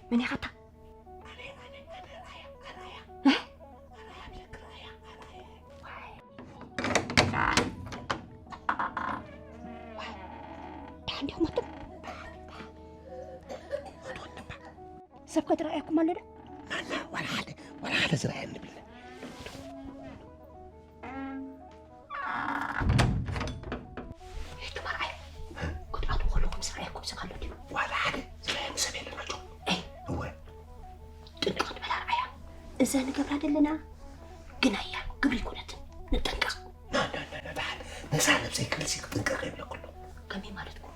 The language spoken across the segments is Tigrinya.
መን ኢኻ እታ? ደሓን ዲኹም ኣቱም? ሰብ ከ ዝረኣየኩም ኣሎ ዶ? ዋላ ሓደ፣ ዋላ ሓደ ዝረኣየኒ የብልና። እቲ መርዓይ ክትኣትዉ ከለኹም ዝረኣየኩም ሰብ ኣሎ ድዩ? ዋላ ሓደ ዝረኣየኒ ሰብ የለን ኣጆ። እይ። እወ። ጥንቅቕ ንበል ኣርኣያ። እዛ ንገብራ ዘለና ግናያ ግብሪ ኣይኮነትን። ንጠንቀቕ። ና፣ ና፣ ና፣ ና፣ ደሓን። ነዛ ነብሰይ ክብልሲ ክጥንቀቕ የብለኩ ኣሎ። ከመይ ማለትኩም?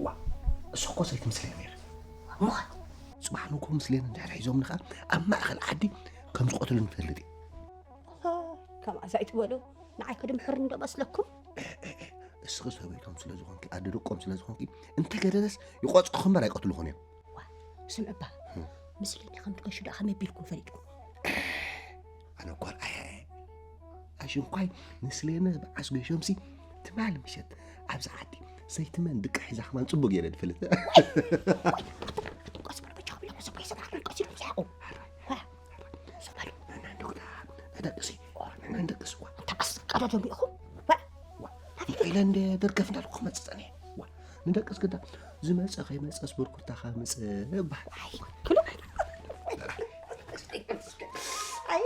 ዋ፣ እሱ እኮ ዘይትምስለኒ ነይሩ። እሞ ኸ? ጽባሕ ንግሆ ምስለኒ እንድሕር ሒዞምኒ ኸኣ ኣብ ማእከል ዓዲ ከም ዝቐትሉኒ እፈልጥ እየ። ኣሃ፣ ከምኣ ኣይትበሉ። ንዓይ ከድምሕሩኒ ዶ መስለኩም? እ፣ እ፣ እ፣ እስኺ ሰበይቶም ስለ ዝኾንኪ፣ ኣደ ደቆም ስለ ዝኾንኪ፣ እንተገደደስ ይቖጽኹ እምበር ኣይቀትልኹን እዮም። ዋ፣ ስምዕባ፣ እም። ምስለኒ ከም ትገሹ ደኣ ከመይ ኣቢልኩም ፈሊጥኩም? ኣነ እኮ ኣርኣያ እየ። ኣሽንኳይ ምስለኒ በዓስ ገሾምሲ ትማሊ ምሸት ኣብዚ ዓዲ ዘይትመን ድቃ ሒዛ ከማን ጽቡቅ ገይረ ድፈልጥ። ቆስ በል በጃኹም ኢለ፣ ቆስ በል ይሰማዕኩም፣ ቆስ ኢሎም ይስሓቁ። ዋ፣ ሰማሉ። ንሕና እንደጉዳ ንደቅሲ፣ ንሕና ንደቅስ፣ ዋ። ተቀስ ቀደዶም ኢኹም። ዋ። ዋ። ኢለ እንደ ደርገፍ እንዳልኩ ክመጽእ ጸኒሐ። ዋ። ንደቅስ ግዳ ዝመጸ ከይመጸስ ብርኩርታ ከምጽእ እባ። ኣይ፣ ክሉ። ኣይ።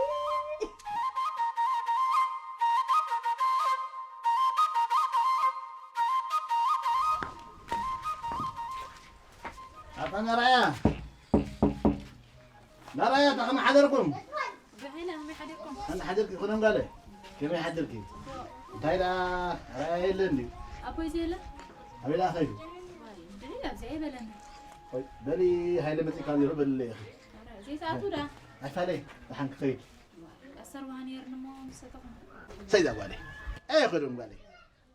ኣታ ናራያ፣ ናራያ፣ ከመይ ሓደርኩም? ብኸይና ከመይ ሓደርኩም? ኣነ ሓደርኪ ይኹን እምጋለ፣ ከመይ ሓደርኪ? እንታይ ደኣ ራያ የለን ድዩ? ኣቦይ ዘየለ? ኣበይ ደኣ ኸይዱ? ዋይ፣ ድሪ ኣብዚ ኣይበለን። ኦይ፣ በሊ ሃይለ መጺእካ ነይሩ በልለ ኢኺ። ኧረ፣ ዘይትኣትዉ ደኣ? ኣይፋለይ፣ ደሓን ክኸይድ። ዋይ፣ ኣሰርዋ ነይርኒ እሞ ምስ ኣተኹም። ሰይዛ ጓለይ፣ ኣይኸዱን ጓለይ።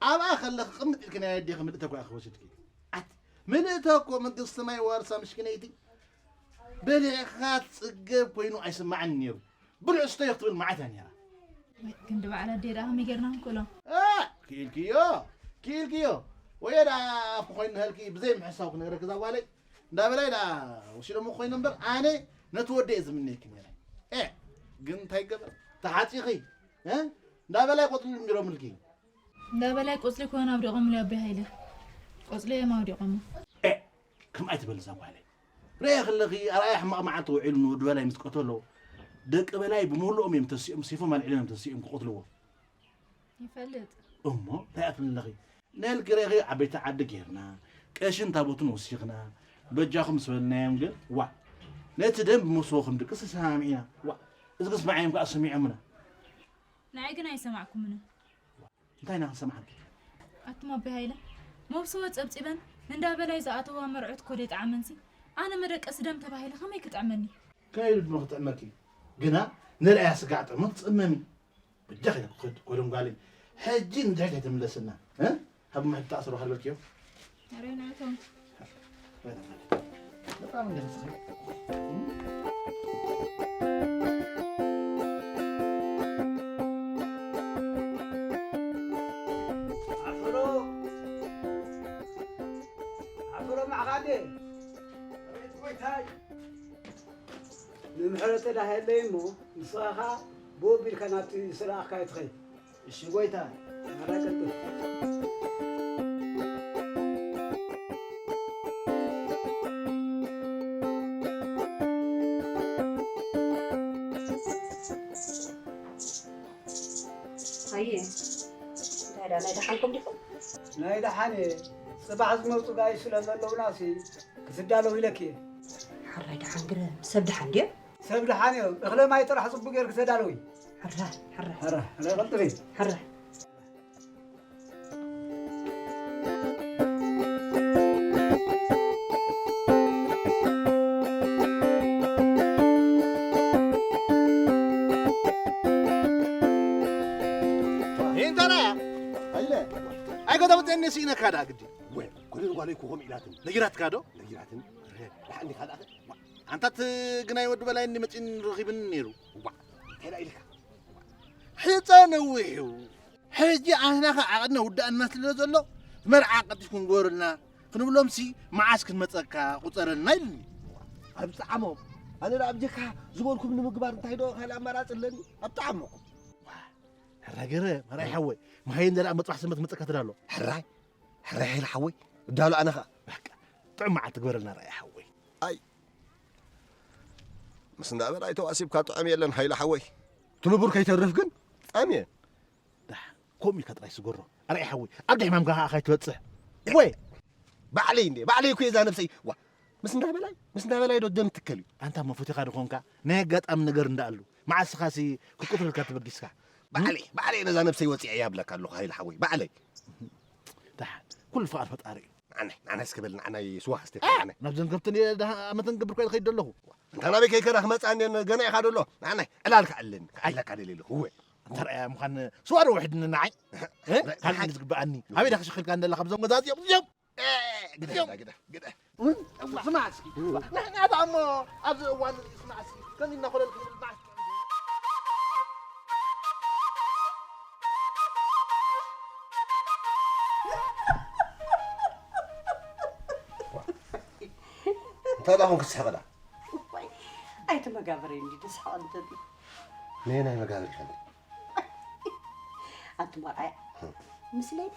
ኣብኣ ከለኺ ቅምጥ ኢልኪ ናይ ኣዴኺ ምልእተ እኮ ኢኺ ወሲድኪ። ኣት-፣ ምልእተ እኮ መንግስቲ ማይ ዋርሳ ምሽኪነይቲ። በሊዕኻ ትጽገብ ኮይኑ ኣይስማዕን ነይሩ። ብልዕ ስተዮ ክትብል መዓት እያ ነይራ። ወይ፣ ክንዲ በዓል ኣደይ ደኣ ከመይ ጌርና ክንክእሎ? እ፣ ክኢልክዮ፣ ክኢልክዮ። ወየ ደኣ ኣፍኪ ኮይኑ ንሃልኪ ብዘይ ምሕሳው ክነግረኪ እዛ ጓለይ። እንዳ በላይ ደኣ ወሲዶም ኮይኑ እምበር ኣነ ነቲ ወደይ እየ ዝምነየኪ ነይረ። እ፣ ግን እንታይ ገበር? ተሓጺኺ፣ እ? እንዳ በላይ ቆጽሊ ድንቢሮምልኪ። እንዳ በላይ ቆጽሊ ኮን ኣውዲቖምሉ ኣቦይ ሃይለ። ቆጽሊ እዮም ኣውዲቖሞ። እ፣ ከምኣ ኣይትበል እዛ ጓለይ። ርኣየ ከለኺ ኣርኣያ ሕማቕ መዓልቲ ውዒሉ ንወዲ በላይ ምስ ቀተሎ፣ ደቂ በላይ ብምሉኦም እዮም ተሲኦም፣ ሴፎም ኣልዒሎም እዮም ተሲኦም ክቐትልዎ። ይፈልጥ። እሞ እንታይ ኣትብሊ ኣለኺ? ነልኪ ርኢኺ ዓበይቲ ዓዲ ጌርና፣ ቀሽን ታቦትን ወሲኽና፣ በጃኹም ምስ በልናዮም ግን፣ ዋእ፣ ነቲ ደም ብመሶቦ ክንድቅስ ተሰማሚዕና። ዋእ፣ እዚ ክስማዓዮም ከኣ ሰሚዖምና። ንዓይ ግን ኣይሰማዕኩምንን። እንታይ ኢና ክንሰምዓኪ? ኣቱም ኣቦይ ሃይለ፣ መብስቦ ጸብጺበን ንእንዳ በላይ ዝኣተዋ መርዑት እኮ ደይጠዓመንሲ፣ ኣነ መደቀሲ ደም ተባሂለ ከመይ ክጥዕመኒ? ከመይ ኢሉ ድማ ክጥዕመኪ? ግና ንርኣያ ስጋዕ ጥዕሞ ትጽመሚ። በጃኺ ኢለ ክኸድ፣ ኮደም ጓለይ፣ ሕጂ ንድሕሪት ኣይትምለስና፣ እ? ካብ ምሕድ ተኣስሮ ሃልበልክዮ? ኣረ ንዕቶም። በጣም እንደዚህ ኣፍሮ፣ ኣፍሮ ማዕኻደ፣ ኣቤት ጎይታይ። ንምሕረት ዳሃየለይ እሞ፣ ንስኻ ኸኣ ብኡ ኣቢልካ ናብቲ ዝለኣኽካዮ ትኸይድ። እሺ ጎይታ። ኣረ ቀጥል። ኣየ እንታይ ዳ ናይ ደሓንኩም ዲኹም? ናይ ደሓን እየ። ጽባሕ ዝመጹ ጋይ ስለ ዘለውና ሲ ክትዳለው ኢለኪ እየ። ሓራይ ደሓን ግረ ሰብ ደሓን ድዮ? ሰብ ደሓን እዮ። እኽለ ማይ ጥራሕ ጽቡቅ ጌርክ ተዳለዊ። ሓራይ ሓራይ ሕረ ሕረ ቀልጥፊ። ሓራይ ይንተራ ኣይለ ኣይገዳመ ጤኔ ስኢነካ ዳ ግዲ ወይ ኩልን ጓለይ ክኾም ኢላትን ነጊራትካ ዶ ነጊራትን ደሓን ዲኻ ደኣ ኣንታት ግናይ ወዲ በላይ እንዲ መጺን ረኺብን ነይሩ ዋ እንታይ ኢልካ ሕፀ ነዊሑ ሕጂ ኣህና ከ ዓቕድና ውዳእና ስለ ዘሎ መርዓ ቀልጢፍ ክንገበረልና ክንብሎም ሲ መዓስ ክንመፀካ ቁፀረልና ኢሉኒ ኣብ ጣዕሞም ኣነ ደኣ ብጀካ ዝበልኩም ንምግባር እንታይ ዶ ካልእ ኣማራፂ ኣለኒ ኣብ ጣዕሞኩም ሕራይ ገረ ሕራይ ሓወይ መሃይን ዘላ መፅባሕ ሰንበት መፀካ ትዳሎ ሕራይ ሕራይ ሓይለ ሓወይ እዳሎ ኣነ ከዓ በቃ ጥዑም መዓልቲ ግበረልና ርኣይ ሓወይ ኣይ ምስ እንዳበል ኣይተዋሲብካ ጥዑም የለን ሃይለ ሓወይ ትንቡር ከይተርፍ ግን ጻም እየ ዳሕ ከምኡ ኢልካ ጥራይ ስገሮ ኣርኣይ ሓወይ ኣብ ድሕማምካ ከዓ ካይትበጽሕ ወይ ባዕለይ እንዴ ባዕለይ እኮ እዛ ነብሰይ ዋ ምስ እንዳበላይ ምስ እንዳበላይ ዶ ደም ትከል እዩ ኣንታ መፈቲኻ ድኾንካ ናይ ኣጋጣሚ ነገር እንዳኣሉ መዓስኻሲ ክቁትረልካ ተበጊስካ ባዕለይ ባዕለይ ነዛ ነብሰይ ወፂዐ እያ ብለካ ኣለኹ ሃይለ ሓወይ ባዕለይ ዳሕ ኩሉ ፍቓድ ፈጣሪ እዩ ንዓናይ ንዓናይ እስከ በል ንዓናይ ስዋ ክስቴ ንዓናይ ናብ ዘንገብትን ኣመተን ገብር ኮይል ኸይድ ኣለኹ እንታ ናበይ ከይከዳ ክመፅኣ እንዴ ገና ኢኻ ደሎ ንዓናይ ዕላልካ ኣለኒ ክዓለካ ደልየ ኣለኹ እወ እንተ ረኣያ ምዃን ስዋ ዶ ውሕድኒ ንዓይ ካልእ ዝግበኣኒ ኣበይ ዳ ክሸኽልካ እንደላ ካብዞም ገዛ እዚኦም እዚኦም ግደ ግደ ግደ ስማዕ እስኪ ንሕና ደኣ እሞ ኣብዚ እዋን እዚ ስማዕ እስኪ ከምዚ እናኾለል ክንብል መዓስ እንታይ ደኣ ኹን ክትስሕቕ ደኣ ኣይተ መጋበረይ እንዲ ደስሓቕ እንተቢ ነየናይ መጋበሪ ከንዲ ኣንቲ መርኣያ ምስለይ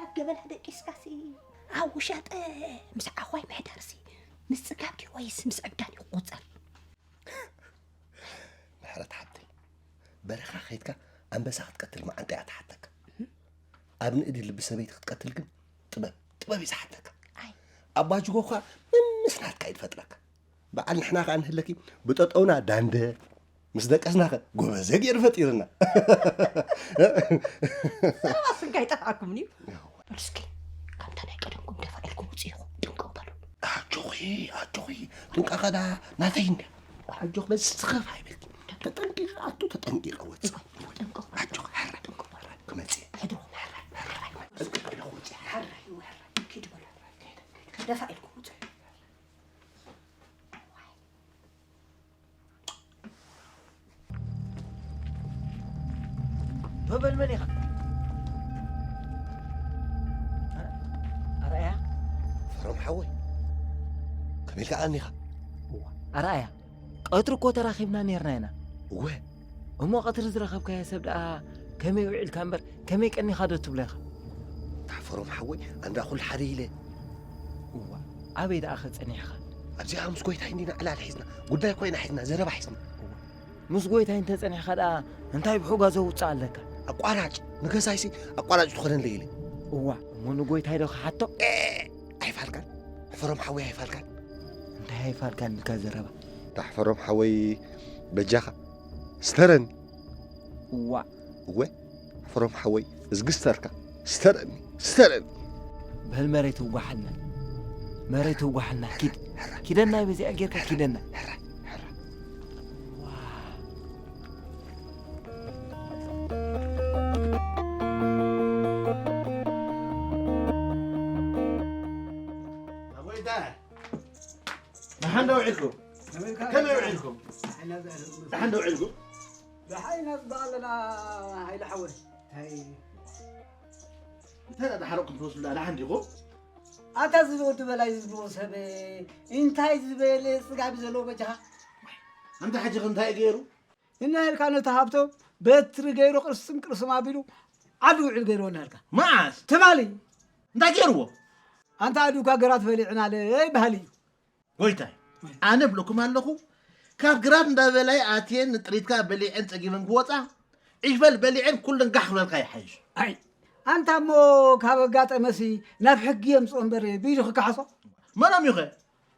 ኣብ ገበላ ደቂስካሲ ኣብ ውሻጠ ምስ ዓዃይ ምሕዳርሲ ምስ ጽጋብ ድዩ ወይስ ምስ ዕብዳን ይቁጸር? ምሕረት ሓብተይ በረኻ ከይድካ ኣንበሳ ክትቀትል መዓንጣ እያ ትሓተካ ኣብ ንእዲ ልቢ ሰበይቲ ክትቀትል ግን ጥበብ ጥበብ እዩ ዝሓተካ ኣባ ጅጎ እኳ መምስ ናትካ እዩ ዝፈጥረካ በዓል ንሕና ከኣ ንህለኪ ብጠጠውና ዳንደ ምስ ደቀስናኸ ጎበዘ ገይሩ ፈጢርና። ሰባት ስንካ ይጠፍኣኩም ድዩ? በሉ እስኪ ከምታ ናይ ቀደምኩም ደፋ ኢልኩም ውፅኡ ኢኹም ድንቅም በሉ። ኣጆኺ ኣጆኺ ጥንቃቐ ዳ ናተይ እንድያ። ኣጆኺ በዚ ስኸፍ ኣይበልኪ። ተጠንቂቐ ኣቱ ተጠንቂቐ ወፅእ። ኣጆኺ ሕረ ጥንቅቕ በሉ። ክመፅእ። ሕድሮ ሕረ ሕረ። ጥንቅቕ ኢለ ክወፅእ። ሕረ ሕረ። ኪዱ በሉ። ደፋ ኢልኩም ውፅኡ። በበል መን ኢኻ? ኣርኣያ ፈሮም ሓወይ ከመይ ኢልካ ቀኒኻ? ኣርኣያ ቀትሪ እኮ ተራኺብና ኔርና ኢና። እወ እሞ ቀትሪ ዝረኸብካዮ ሰብ ደኣ ከመይ ውዒልካ እምበር ከመይ ቀኒኻ ዶ ትብሎ ኢኻ? ኣታ ፈሮም ሓወይ ኣንዳ ኩሉ ሓደ ኢለ። እዋ ኣበይ ደኣ ኸ ጸኒሕኻ? ኣብዚኣ ምስ ጎይታይ እንዲና ዕላል ሒዝና ጉዳይ ኮይና ሒዝና ዘረባ ሒዝና። ምስ ጎይታይ እንተ ጸኒሕካ ደኣ እንታይ ብሑጋ ዘውጽእ ኣለካ? ኣቋራጭ ንገዛይሲ ኣቋራጭ ትኾነለይ ኢለ። እዋ እሞ ንጎይታይ ዶ ክሓቶ? ኣይፋልካን ሕፈሮም ሓወይ ኣይፋልካን። እንታይ ኣይፋልካን ኢልካ ዘረባ? ኣታ ሕፈሮም ሓወይ በጃኻ ስተረኒ። እዋ እወ ኣፍሮም ሓወይ እዝጊ ስተርካ ስተረኒ ስተረኒ በል መሬት ውጓሓልና መሬት ውጓሓልና ኪድ ኪደና በዚኣ ጌርካ ኪደና ደሓን ዶ ውዒልኩም ከመይ ውዒልኩም ደሓን ዶ ውዒልኩም ደሓን ኢና ፅቡቕ ኣለና ሃይለ ሓወይ እንታይ እንታይ ደሓረቕኩም ትመስሉ ደኣ ደሓን ዲኹም ኣታ እዚ ወዲ በላይ ዝብልዎ ሰብ እንታይ ዝበለ ፅጋቢ ዘለዎ በጃኻ ኣንታ ሕጂ እንታይ ገይሩ እናሃልካ ነቲ ሃብቶም በትሪ ገይሩ ቅርስም ቅርስም ኣቢሉ ዓዲ ውዕል ገይርዎ እናሃልካ መዓስ ትማሊ እንታይ ገይርዎ ኣንታ ኣድብካ ግራት በሊዕናለ በሃሊ እዩ ጎይታይ ኣነ እብለኩም ኣለኹ ካብ ግራት እንዳ በላይ ኣትየን ንጥሪትካ በሊዐን ጸጊበን ክወጻ ዒፈል በሊዐን ኩለን ጋሕ ክብለልካ ይሓይሽ። ኣይ ኣንታ እሞ ካብ ኣጋጠመሲ ናብ ሕጊ የምፅኦ እምበር ብኢዱ ክከሓሶ። መኖም እዩ ኸ?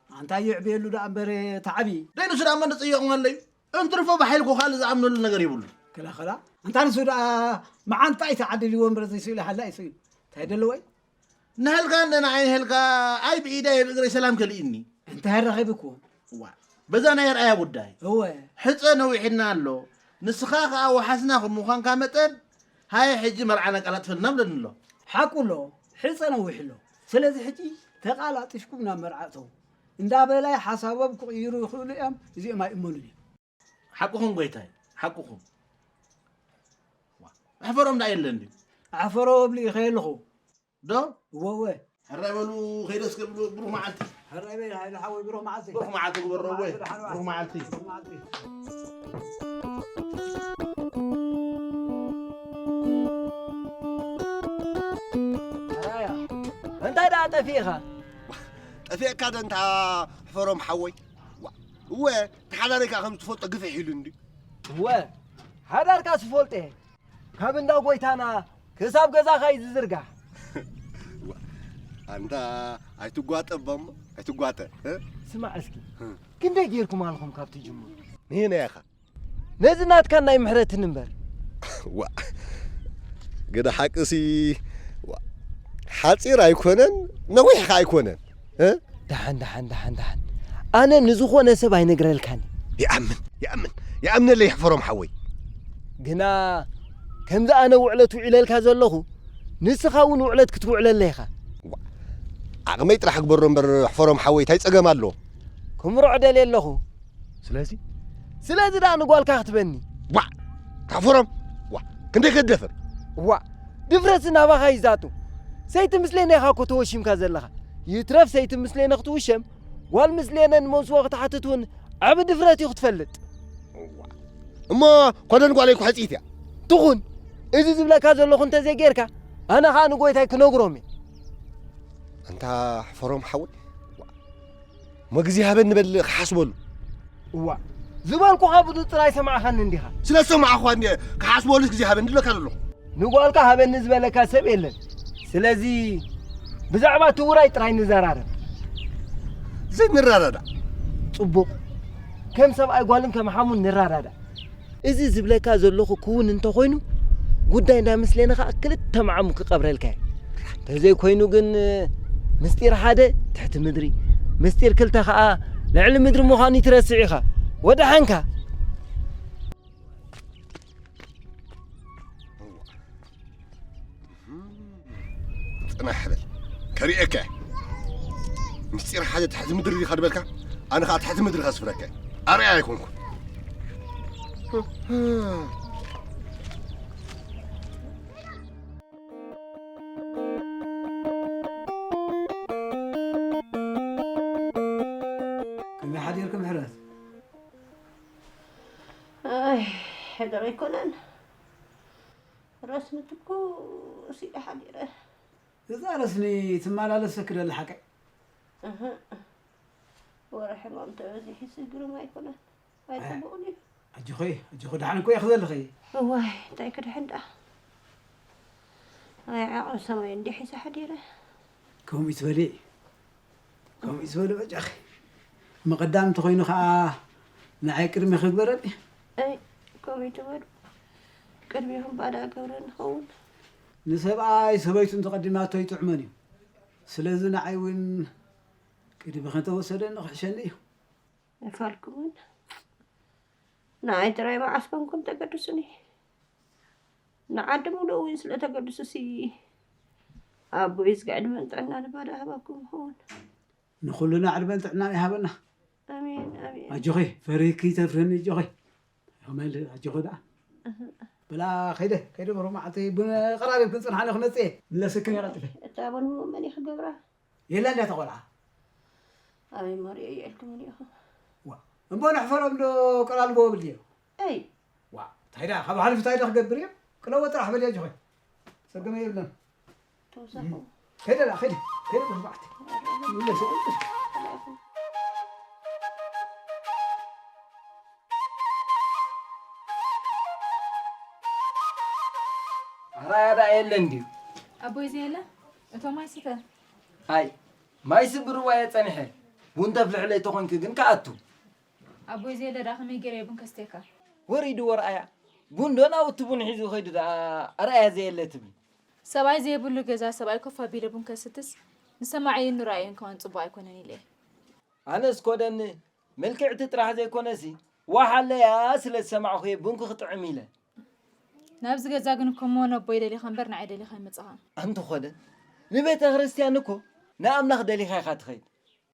ኣንታ ይዕብየሉ ደኣ እምበር ተዓቢ። ደይ ንሱ ደኣ መን ዝፅየቕ ኣለዩ? እንትርፎ ብሓይልኩ ካልእ ዝኣምነሉ ነገር ይብሉ። ክላ ክላ ኣንታ ንሱ ደኣ መዓንጣ ኣይተዓድልዎ እምበር ዘይስኢሉ ሓላ እዩ ስኢሉ እንታይ ደለዎ እዩ? ንሃልካ እንደ ንዓይ ንሃልካ ኣይ ብኢዳይ ብእግረይ ሰላም ከልእኒ። እንታይ ረኺብኩ? ዋ በዛ ናይ ኣርኣያ ጉዳይ እወ ሕፀ ነዊሕና ኣሎ። ንስኻ ከኣ ወሓስና ከም ምዃንካ መጠን ሃየ ሕጂ መርዓና ቀላጥፈልና ብለኒ ኣሎ። ሓቁ ኣሎ። ሕፀ ነዊሕ ኣሎ። ስለዚ ሕጂ ተቓላጢፍኩም ናብ መርዓ እተው። እንዳ በላይ ሓሳቦም ክቕይሩ ይኽእሉ እዮም። እዚኦም ኣይእመኑን እዮም። ሓቅኹም ጎይታይ ሓቅኹም። ኣሕፈሮም ደኣ የለን ድዩ? ኣሕፈሮም ልኢኸ ኣለኹ። ዶ እወ እወ። ሕራይ በሉ። ከይደስ ከብሉ ብሩኽ መዓልቲ። ሕራይ በል ሃይለ ሓወይ ብሩኽ መዓልቲ። ብሩኽ መዓልቲ ግበሮ እወ። ብሩኽ መዓልቲ። እንታይ ደኣ ጠፊእኻ? ጠፊእካ ዶ እንታ ሕፈሮም ሓወይ? እወ ተሓዳሪካ ከም ትፈልጦ ግፍሕ ኢሉ እንዲ። እወ ሓዳርካ ስፈልጦ እየ። ካብ እንዳ ጎይታና ክሳብ ገዛኻ እዩ ዝዝርጋሕ። ኣንታ ኣይትጓጠ እባ እሞ ኣይትጓጠ። ስማዕ እስኪ ክንደይ ጌርኩም ኣለኹም ካብ ትጅምሩ? ንህና ኢኻ። ነዚ ናትካን ናይ ምሕረትን እምበር። ዋ ግዳ ሓቅሲ ዋ ሓፂር ኣይኮነን ነዊሕ ኸ ኣይኮነን። እ? ደሓን ደሓን ደሓን ደሓን ኣነ ንዝኾነ ሰብ ኣይነግረልካን። ይኣምን ይኣምን ይኣምነለይ ሕፈሮም ሓወይ። ግና ከምዚ ኣነ ውዕለት ውዒለልካ ዘለኹ ንስኻ እውን ውዕለት ክትውዕለለ ኢኻ። ዓቕመይ ጥራሕ ግበሮ እምበር ሕፈሮም ሓወይ እንታይ ጸገም ኣለዎ? ክምርዖ ደልየ ኣለኹ። ስለዚ ስለዚ ደኣ ንጓልካ ክትበኒ። ዋ ሕፈሮም ዋ ክንደይ ከደፍር? ዋ ድፍረትሲ ናባኻ እዩ ዛቱ። ሰይቲ ምስሌነ ኢኻ እኮ ተወሺምካ ዘለኻ። ይትረፍ ሰይቲ ምስሌነ ክትውሸም ጓል ምስሌነ ንመውስቦ ክትሓትት እውን ዓቢ ድፍረት እዩ ክትፈልጥ። እሞ ኮደን ጓለይ እኮ ሕጽይት እያ። ትኹን እዚ ዝብለካ ዘለኹ እንተዘይጌርካ ኣነ ኸኣ ንጎይታይ ክነግሮም እየ። ኣንታ ሕፈሮም ሓወይ እሞ ግዜ ሃበኒ በል ክሓስበሉ። እዋ ዝበልኩኻ ብንጹር ኣይሰማዕኻኒ እንዲኻ። ስለ ዝሰማዕኹኻ እንዲ ክሓስበሉስ ግዜ ሃበኒ ዝብለካ ዘለኹ። ንጓልካ ሃበኒ ዝበለካ ሰብ የለን። ስለዚ ብዛዕባ እቲ ውራይ ጥራይ ንዘራረብ። ዘይንረዳዳእ። ጽቡቕ። ከም ሰብኣይ ጓልን ከም ሓሙን ንረዳዳእ። እዚ ዝብለካ ዘለኹ ክውን እንተኾይኑ ጉዳይ እንዳ ምስሌነ ኸኣ ክልተ መዓሙ ክቐብረልካ እየ። እንተዘይኮይኑ ግን ምስጢር ሓደ ትሕቲ ምድሪ ምስጢር ክልተ ኸኣ ልዕሊ ምድሪ ምዃኑ ይትረስዕ ኢኻ። ወደሓንካ። ጽናሕ በል ከርእየካ እየ። ምስጢር ሓደ ትሕቲ ምድሪ ዲኻ ዝበልካ ኣነ ኸኣ ትሕቲ ምድሪ ከስፍረካ እየ። ኣርኣያ ኣይኮንኩን። ከመይ ሓዲርኪ ምሕረት? ኣይ ሕደር ኣይኮነን። ረስኒ ትኩስ ኢለ ሓዲረ። እዛ ረስኒ ትመላለሰኪ ደላ ሓቀይ? እህ፣ ወረ ሕማም ተበዚሑሲ ግርም ኣይኮነን። ኣይጽቡቕን እዩ። ኣጆኺ ኣጆኺ ደሓን እኮ ኢኺ ዘለኺ። እዋይ እንታይ ክድሕን ደኣ። ኣይ ዓቕሚ ሰማይ እንዲሕ ኢሰ ሓዲረ። ከምኡ ትበሊ ከምኡ ትበሊ በጃኺ። መቐዳም እንተኾይኑ ኸዓ ንዓይ ቅድሚ ክግበረኒ። ኣይ ከምኡ ትበሉ። ቅድሚኹም ባዳ ገብረ ንኸውን። ንሰብኣይ ሰበይቱ እንተቐዲማቶ ይጥዕመን እዩ። ስለዚ ንዓይ እውን ቅድሚ ከተወሰደኒ ክሕሸኒ እዩ። ኣይፋልኩምን። ንዓይ ጥራይ መዓስ ኮንኩም ተገድሱኒ። ንዓዲ ሙሉእ እውን ስለ ተገድሱሲ ኣቦይ ዝጋ ዕድመን ጥዕና ንባዳ ሃበኩም ይኸውን። ንኹልና ዕድመን ጥዕናን ይሃበና። ኣሜን ኣሜን። ኣጆኺ ፈሪህኪ ተፍርህኒ ኣጆኺ። ከመል ኣጆኺ ደኣ። በላ ከይደ ከይደ በሮ መዓልቲ ብቐራሪብ ክንጽንሓ ንክመጽእ እየ። ምለስክን እየ ቀልጢፈ። እታ በልዎ መን እዩ ክገብራ? የላ እንዳ ተቆልዓ። ኣበይ መሪኦ ይእልክምን ኢኹም? ዋ እምቦ ንሕፈሮም ዶ ቀላልቦ ብል ድዮ? ኣይ ዋ እንታይ ደኣ ካብ ሓሊፉ እንታይ ዶ ክገብር እየ? ቅለዎ ጥራሕ በል እያ ጆኸይ። ጸገም የብለን። ተውሳኹ። ከይደ ደኣ ከይደ ከይደ በል መዓልቲ። ምለስ። ኣርኣያ ደኣ የለን ድዩ? ኣቦይ ዘየለ፣ እቶ ማይ ስተ። ኣይ፣ ማይ ስብርዋ እየ ጸኒሐ። ቡን ተፍልሕለይ ተኾንኪ ግን ከኣቱ። ኣቦይ ዘየለ ደኣ ከመይ ገይረ እየ ቡን ከስትየካ? ወሪዱ ወርኣያ። ቡን ዶ ናውቲ ቡን ሒዙ ኸይዱ ደኣ ኣርኣያ ዘየለ ትብል። ሰብኣይ ዘይብሉ ገዛ ሰብኣይ ኮፍ ኣቢለ ቡን ከስትስ ንሰማዒ ንራእዮን ከማን ጽቡቕ ኣይኮነን ኢለ እየ። ኣነስ ኮደን ምልክዕቲ ጥራሕ ዘይኮነሲ ዋሓለያ ስለ ዝሰማዕኹ እየ ቡንኪ ክጥዕም ኢለ። ናብዚ ገዛ ግን እኮ እሞ ነቦይ ደሊኻ እምበር ንዓይ ደሊኻ ኣይመጻኻን። ኣንቲ ኾደን ንቤተ ክርስቲያን እኮ ንኣምላኽ ደሊኻ ኢኻ ትኸይድ።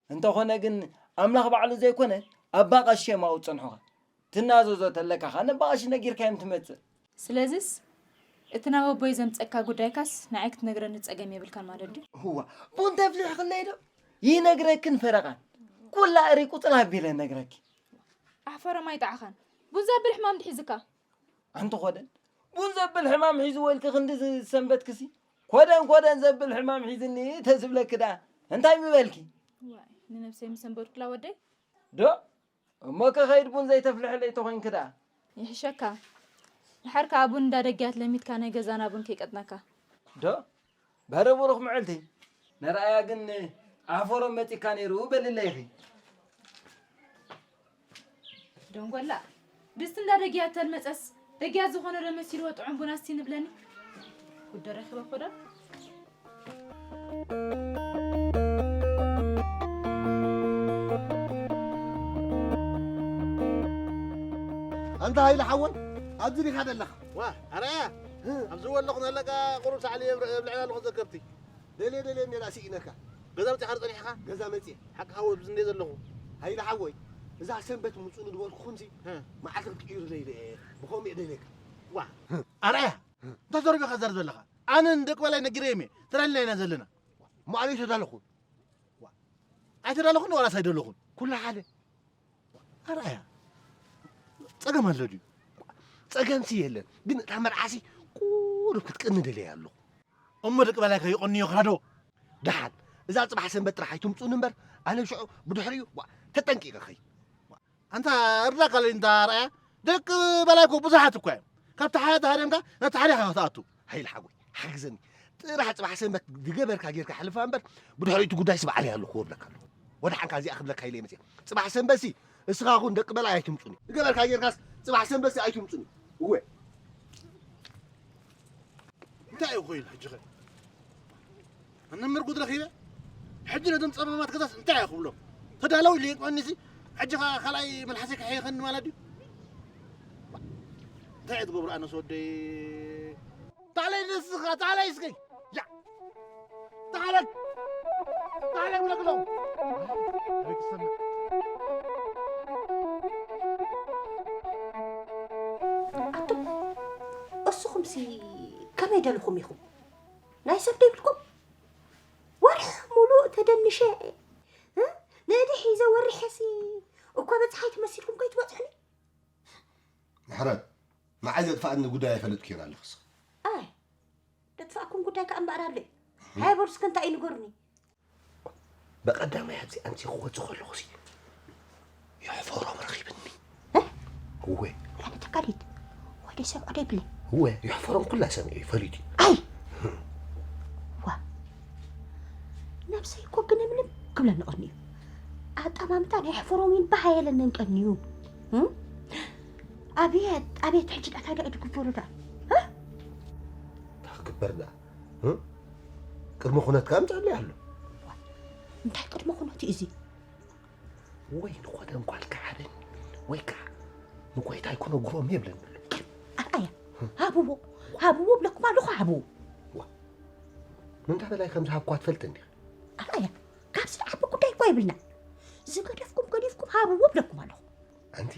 እንተኾነ ግን ኣምላኽ ባዕሉ ዘይኮነ ኣባ ቀሺ እዮም ኣብኡ ዝጸንሑኻ። ትናዘዞ ተለካ ኸኣ ነባ ቀሺ ነጊርካዮም ትመጽእ። ስለዝስ እቲ ናብ ኣቦይ ዘምጸካ ጉዳይካስ ንዓይ ክትነግረኒ ጸገም የብልካን ማለት ድዩ? እዋ ቡን ተፍሊሕኽለይ ዶ ይነግረክን ፈረቓን ኩላ እሪ ቁጽል ኣቢለ ነግረኪ። ኣሕፈሮም ኣይጠዓኻን ቡን ዘብል ሕማም ድሒዝካ። ኣንቲ ኾደን ቡን ዘብል ሕማም ሒዝዎ ኢልኪ ክንዲ ዝሰንበትክሲ ኮደን ኮደን ዘብል ሕማም ሒዝኒ ተዝብለኪ ደኣ እንታይ ምበልኪ? ዋይ ንነብሰይ ምሰንበድኩላ ወደይ። ዶ እሞ ከኸይድ ቡን ዘይተፍልሐለይ ተኾይንኪ ደኣ። ይሕሸካ። ድሓር ከኣ ቡን እንዳ ደጊያት ለሚድካ ናይ ገዛና ቡን ከይቀጥነካ። ዶ በረ ቡሩኽ መዓልቲ። ንርኣያ ግን ኣሕፈሮም መጺካ ነይሩ በልለይ ኢኺ። ደንጎላ። ድስቲ እንዳ ደጊያት ተልመጸስ ደጊያት ዝኾነ ዶ መሲልዎ ጥዑም ቡን ኣስቲ ንብለኒ። ጉዶ ረኺበ ኮዶ። ኣንታ ሃይለ ሓወይ ኣብዚ ዲኻ ዘለኻ? ዋ ኣርኣያ ኣብዚ ወለኹ ዘለካ ቁሩብ ሳዕሊ የብልዕና ኣለኹ ዘከብቲ። ደልየ ደልየ ኔራ ስኢነካ። ገዛ መጺኻ ዶ ጸኒሕኻ? ገዛ መጺኤ። ሓቅኻ ወ ኣብዚ እንድየ ዘለኹ። ሃይለ ሓወይ እዛ ሰንበት ምጹኒ ዝበልኩኹምሲ እ። መዓልቲ ክትቅይሩለይ ኢለ እየ። ብኸምኡ እየ ደልየካ። ዋ ኣርኣያ እንታይ ተሪቢኻ ትዛረብ ዘለኻ? ኣነ ንደቂ በላይ ነጊረዮም እየ። ተዳሊና ኢና ዘለና። እሞ ኣበይ ተዳለኹም? ኣይተዳለኹን ዋላስ ኣይደለኹን? ኩሉ ሓደ። ኣርኣያ ጸገም ኣሎ ድዩ? ጸገምሲ የለን፣ ግን እታ መርዓሲ ቁሩብ ክትቅኒ ደልየ ኣለኹ። እሞ ደቂ በላይ ከይቐንዩኻ ዶ? ደሓን እዛ ጽባሕ ሰንበት ጥራሕ ኣይትምጹኒ እምበር ኣነ ሽዑ ብድሕሪኡ ተጠንቂቐ እኸይድ። ኣንታ እርዳካ ለይ እንታ ኣርኣያ ደቂ በላይ እኮ ብዙሓት እኳ እዮም። ካብቲ ሓደ ተሃደምካ ናብቲ ሓደ ኢኻ ክትኣቱ። ሃይለ ሓወይ ሓግዘኒ ጥራሕ ጽባሕ ሰንበት ዝገበርካ ጌርካ ሕልፋ እምበር ብድሕሪኡ እቲ ጉዳይሲ ባዕለይ ኣለኹዎ እብለካ ኣለኹ። ወድሓንካ እዚኣ ክብለካ ኢለ እየ መጺአ። ጽባሕ ሰንበትሲ እስኻ ኹን ደቂ በላይ ኣይትምጹኒ። ዝገበርካ ጌርካስ ጽባሕ ሰንበትሲ ኣይትምጹኒ። እወ። እንታይ እዩ ኮይኑ ሕጂ ኸ? ኣነ ምርጉድ ረኺበ ሕጂ ነቶም ጸማማት ገዛስ እንታይ እየ ክብሎም? ተዳለው ኢሉ የጥመኒ ሲ ሕጂ ኸ ካልኣይ መልሓሰይ ከሕይኸኒ ማለት ድዩ? እንታይ እየ ትገብሩ ኣነስ ወደይ? ታለይ ንስኻ ታለይ እስኪ ያ ታለይ ታለይ ብለክሎ ኣቱም እስኹምሲ ከመይ ደልኹም ኢኹም? ናይ ሰብ ዶ ይብልኩም? ወርሒ ሙሉእ ተደንሸ እ? ንእዲ ሒዘ ወሪሐሲ እኳ በጽሓይ ትመሲልኩም ከይትበጽሑኒ። ምሕረት ንዓይ ዘጥፍኣኒ ጉዳይ ኣይፈለጥክዮን ኣለኽስ። ኣይ ደጥፍኣኩም ጉዳይ ከኣ እምበኣር ኣሎ እዩ። ሃይ በሉ እስከ እንታይ እዩ ንገሩኒ። ብቐዳማይ ኣብዚ ኣምሲ ክወጽእ ከለኹሲ የሕፈሮም ረኺብኒ። እወ። ኣነ ተካሊት ወደ ሰብ ኦደ ብለ። እወ የሕፈሮም ኩላ ሰሚዑ እዩ ፈሊጡ እዩ። ኣይ ዋ ነብሰይ እኮ ግንምንም ክብለኒ ቀኒ እዩ። ኣጠማምታ ናይ ሕፈሮም ይንባህ ኣየለንን ቀኒ እዩ። እም? ኣብየት ኣብየት ሕጂ ዳታ ዳኢ ድግበሩ ዳ እንታይ ክግበር ዳ እም? ቅድመ ኩነት ከኣ ኣምጻለይ ኣሎ። እንታይ ቅድመ ኩነት እዩ እዚ? ወይ ንኾደን ጓል ክሓበኒ ወይ ከዓ ንጎይታይ ክነግሮም የብለኒ ኣሎ። ኣርኣያ ሃብዎ ሃብዎ ብለኩም ኣለኹ ሃብዎ። ምንታ በላይ ከም ዝሃብኳ ትፈልጥ እንዲኻ? ኣርኣያ ካብዚ ዝዓቢ ጉዳይ እኮ የብልና። ዝገደፍኩም ገዲፍኩም ሃብዎ ብለኩም ኣለኹ። ኣንቲ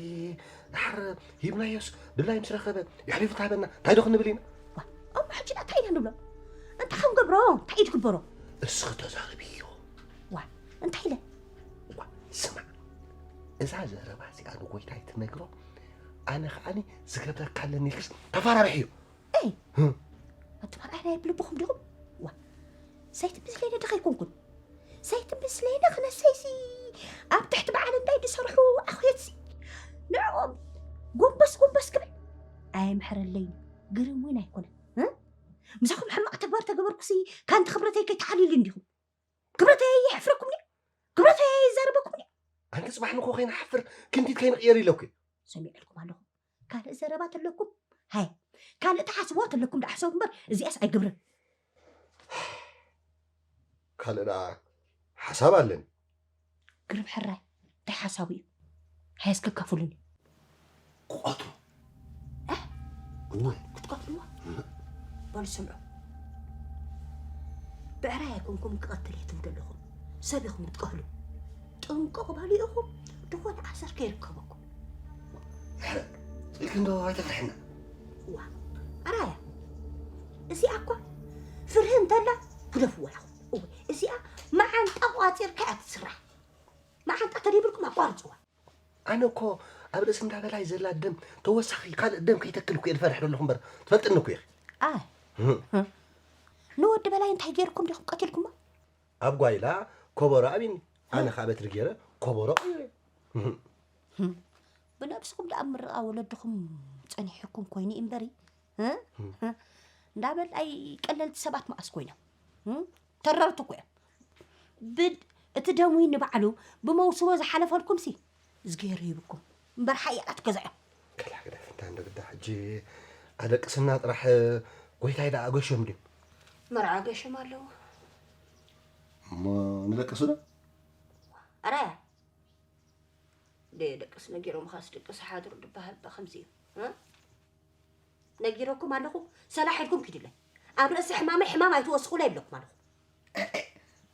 ድሓር ሂብናዮስ ድላይ ምስ ረኸበ የሕሊፉ ትሃበና እንታይ ዶ ክንብል ኢና? ዋ እሞ ሕጂ እንታይ ኢና ንብሎ? እንታይ ክንገብሮ እንታይ እዩ ትግበሮ? እስኺ ተዛረብዮ። ዋ እንታይ ኢለ? ዋ ስማዕ እዛ ዘረባ እዚኣ ንጎይታይ ትነግሮ ኣነ ከዓኒ ዝገብረካ ኣለኒ ኢልክስ ተፈራርሕዮ። እይ ኣቱም ኣርኣያ ናይ ብልብኹም ዲኹም? ዋ ሰይቲ ምስለይነ ድኻ ኣይኮንኩን ሰይቲ ምስለይነ ክነሰይሲ ኣብ ትሕቲ በዓል እንዳይ ዝሰርሑ ኣኽየትሲ ንዕኦም ጎንበስ ጎንበስ ክብል ኣይምሕረለይን ግርም እውን ኣይኮነን። ምሳኹም ሕማቕ ተግባር ተገበርኩሲ፣ ካንቲ ክብረተይ ከይተሓልዩሉ እንዲኹም። ክብረተይ የሕፍረኩም ድዩ? ክብረተይ ይዛረበኩም ድዩ? ኣንቲ ጽባሕ ንኮ ከይንሓፍር፣ ክንዲት ከይንቕየር ኢለኩ። ሰሚዐልኩም ኣለኹ። ካልእ ዘረባ ተለኩም? ሃይ፣ ካልእ ተሓስብዋ ተለኩም ደኣ ሓሰቡ እምበር፣ እዚኣስ ኣይግብርን። ካልእ ደኣ ሓሳብ ኣለኒ። ግርም ሕራይ፣ እንታይ ሓሳቡ እዩ? ሃይ፣ እስከ ካፉሉኒ። ክቐትሉ። እ? እወ። ክትቀትልዋ? በሉ ስምዑ። ብዕራይ ኣይኮንኩም ክቐትል እየ ትብሉ ኣለኹም። ሰብ ኢኹም ክትቀትሉ። ጥንቅቕ በሉ ኢኹም፣ ዝኾነ ኣሰር ከይርከበኩም። ሕረ፣ ስኢልኪ እንዶ ኣይተፍርሕና። ዋ፣ ኣራያ። እዚኣ እኳ ፍርሂ እንተላ ግደፍዋ ኢኹም። እወ፣ እዚኣ መዓንጣ ቋጺርካ እያ ትስራሕ። መዓንጣ ተደይብልኩም ኣቋርጽዋ። ኣነ እኮ ኣብ ርእሲ እንዳ በላይ ዘላ ደም ተወሳኺ ካልእ ደም ከይተክል እኮ እየ ዝፈርሕ ዘለኹ እምበር፣ ትፈልጥኒ እኮ ኢኺ። ኣይ። እህ። ንወዲ በላይ እንታይ ገይርኩም ዲኹም ቀቲልኩሞ? ኣብ ጓይላ ኮቦሮ ኣብኒ። ኣነ ኸኣ በትሪ ገይረ ኮቦሮ ቀይረ። እህ። ብነብስኹም ደኣ ምርቓ ወለድኹም ጸኒሕኩም ኮይኑ እዩ እምበሪ። እ? እ? እንዳ በላይ ቀለልቲ ሰባት መኣስ ኮይኖም? እ? ተረርቲ እኮ እዮም። ብድ-፣ እቲ ደም ዊን ንባዕሉ ብመውስቦ ዝሓለፈልኩምሲ፣ እዝግሄር ይህብኩም። እምበር ሓያላት ገዛ እዮም። ከላ ግደፍ፣ እንታይ እንዶ ግዳ ሕጂ ኣደቅስና ጥራሕ፣ ጎይታይ ደኣ ገሾም ድዩ? መርዓ ገሾም ኣለዎ። እሞ ንደቅሱ ዶ? ኣራያ፣ ደየደቅስ ነጊሮምኻስ ደቅስ ሓድሩ ድበሃል እባ ከምዚ እዩ። እ? ነጊረኩም ኣለኹ፣ ሰላሕ ኢልኩም ኪዱለይ። ኣብ ርእሲ ሕማመይ ሕማም ኣይትወስኹለይ ይብለኩም ኣለኹ።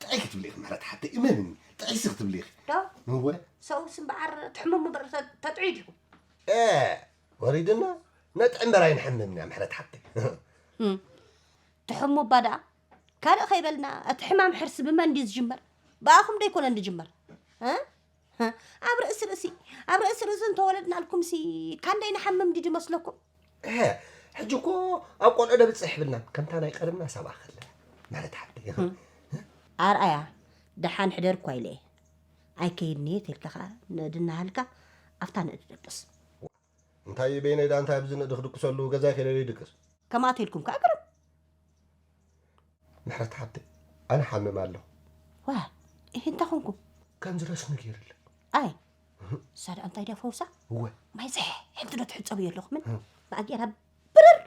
ጥዕይ ክትብሊ ኢኺ ምሕረት ሓብተይ፣ እመንኒ፣ ጥዕይሲ ክትብሊ ኢኺ። ዶ? እወ። ሰብኡስ እምበኣር ትሕምሙ እምበር ተ-፣ ተጥዕዩ ዲኹም? እ፣ ወሪድና፣ ነጥዒ እምበር ኣይንሕምምን ኢና ምሕረት ሓብተይ። እም። ትሕሙ እባ ደኣ፣ ካልእ ከይበልና፣ እቲ ሕማም ሕርሲ ብመን ድዩ ዝጅመር? ብኣኹም ዶ ኣይኮነን ዝጅመር? እ? እ? ኣብ ርእሲ ርእሲ፣ ኣብ ርእሲ ርእሲ እንተወለድናልኩምሲ፣ ካንደይ ንሓምም ድዩ ዝመስለኩም? እህ፣ ሕጂ እኮ ኣብ ቆልዑ ደብጽሕ ይብልና፣ ከምታ ናይ ቀደምና ሰብኣ ከለ፣ ምሕረት ሓብተይ። እም። ኣርኣያ፣ ደሓን ሕደር እኳ ኢለ እየ። ኣይከይድን እየ ተልካ ኸኣ፣ ንእዲ እናሃልካ፣ ኣብታ ንእዲ ደቅስ። እንታይ በይነይ ደኣ እንታይ ኣብዚ ንእዲ ክድቅሰሉ፣ ገዛይ ከይደ ይድቅስ። ከምኣ ተልኩም ከኣ ግርም። ምሕረት ሓብተይ፣ ኣነ ሓምም ኣለኹ። ዋ፣ እህ፣ እንታይ ኾንኩም? ከምዚ ረስኒ ገይርለ። ኣይ፣ እህ። እሳ ደኣ እንታይ ድያ ፈውሳ? እወ። ማይ ዝሕሕ፣ ሕንቲ ዶ ትሕጸቡ የለኹምን? እህ። ብኣጌራ ብርር።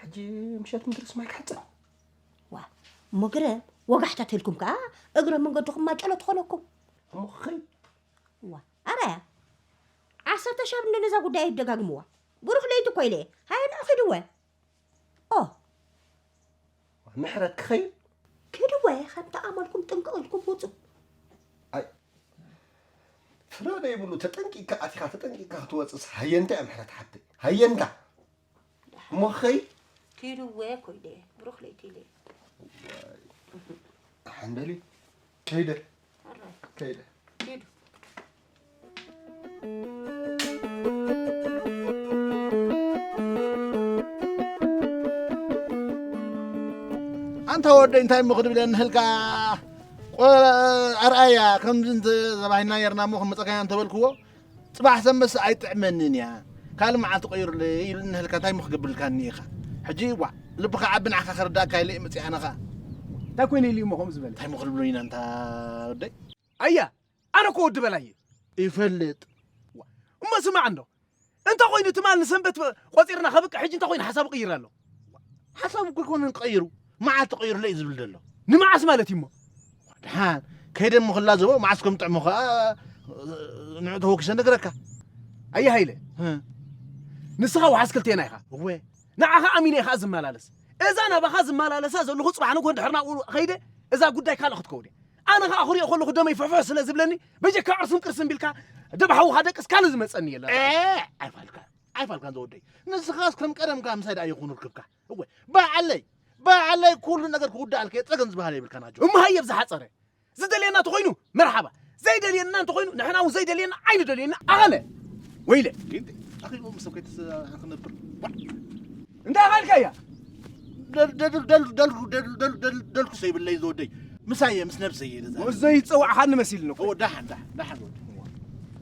ሕጂ ምሸት ምድርስ ማይ ክሕጸብ? ዋ፣ እሞ ግርም፣ ወጋሕታ ተልኩም ከኣ እግረ መንገድኹም ማጨሎ ትኾነኩም። እሞ ክኸይድ? ዋ፣ ኣራያ፣ ዓሰርተ ሻብ እንዶ ነዛ ጉዳይ ኣይትደጋግምዋ። ብሩኽ ለይቲ እኮ ኢለ እየ። ሃየ ንዑ ኺድወ። ኦ። ምሕረት ክኸይድ? ኪድወ፣ ከምቲ ኣመልኩም ጥንቅቕ ኢልኩም ውጹ። ኣይ፣ ፍረ ዘይብሉ ተጠንቂቕካ ኣቲኻ ተጠንቂቕካ ክትወጽእስ ሃየንታ እያ ምሕረት ሓብተይ። ሃየንታ። እሞ ክኸይድ? ኪድወ እኮ ኢለ እየ። ብሩኽ ለይቲ ኢለ እየ። ደሓን በሊ። ከይደ። ኣራይ። ከይደ። ኪዱ። ኣንታ ወደይ እንታይ እሞ ክድብለኒ ህልካ? ቆ-፣ ኣርኣያ ከምዚ እንተ ዘባሂና ነርና እሞ ከም መጸካያ እንተበልክዎ፣ ጽባሕ ሰንበት ኣይጥዕመንን እያ። ካልእ መዓልቲ ቀይሩለይ ኢሉኒ ህልካ እንታይ እሞ ክገብርልካኒ ኢኻ? ሕጂ ዋዕ፣ ልብኻ ዓቢ ንዓኻ ክርዳእካ ኢለ እየ መጺእ ኣነ ኸኣ። እንታይ ኮይነ ኢሉ እሞ ከምኡ ዝበለ? እንታይ እሞ ክድብሎ ኢና እንታ ወደይ? ኣያ፣ ኣነ እኮ ወዲ በላይ እየ። ይፈልጥ። ዋ፣ እሞ ስማዕ እንዶ። እንተ ኾይኑ ትማል ንሰንበት ቆጺርና ከብቅዕ ሕጂ እንተ ኾይኑ ሓሳቡ ቅይር ኣሎ። ሓሳቡ እኮ ኣይኮነን ቀይሩ፣ መዓልቲ ቀይሩለይ እዩ ዝብል ዘሎ። ንመዓስ ማለት እዩ እሞ? ደሓን፣ ከይደ እሞ ክላዘቦ፣ መዓስ ከም ጥዕሞ ኸኣ ንዑ ተወኪሰ ነግረካ። ኣየ ሃይለ፣ እ። ንስኻ ወሓስ ክልቴና ኢኻ። እወ። ንዓኻ ኣሚነ ኢኻ ዝመላለስ። እዛ ናባኻ ዝመላለሳ ዘለኹ ጽባሕ ንግሆ እንድሕር ናብኡ ኸይደ፣ እዛ ጉዳይ ካልእ ክትከውን እያ። ኣነ ኸኣ ክሪኦ ከለኹ ደመይ ፍሕፍሕ ስለ ዝብለኒ፣ በጀካ ቅርስም ቅርስም ቢልካ ደብሓውኻ ደቅስ ካልእ ዝመጸኒ የለን። ኤ፣ ኣይፋልካ፣ ኣይፋልካን ዝወደይ። ንስኻስ ከም ቀደምካ ምሳይ ደኣ ይኹን ርክብካ። እወ፣ ባዕለይ፣ ባዕለይ ኩሉ ነገር ክውዳኣልካ እየ፣ ጸገም ዝበሃል የብልካን ኣጆ። እሞ ሃየ ብዝሓጸረ፣ ዝደልየና እንተኾይኑ መርሓባ፣ ዘይደልየና እንተኾይኑ ንሕና እውን ዘይደልየና ኣይንደልየና ኣኸለ። ወይለ። ጊንጢ፣ ኣኺቦ ምስ ሰብ ከይትስ-፣ ክነብር። ዋ። እንታይ ኻልካያ? ደል-፣ ደል-፣ ደል-፣ ደልኩ፣ ደል-፣ ደል-፣ ደል-፣ ደልኩ ሰይብለይ ዝወደይ። ምሳየ፣ ምስ ነብሰይ እየ ነዛ። እዘይ ይጸዋዕኻኒ መሲልኒ እኮ። ኦ፣ ደሓን፣ ደሓን፣ ደሓን ወደይ።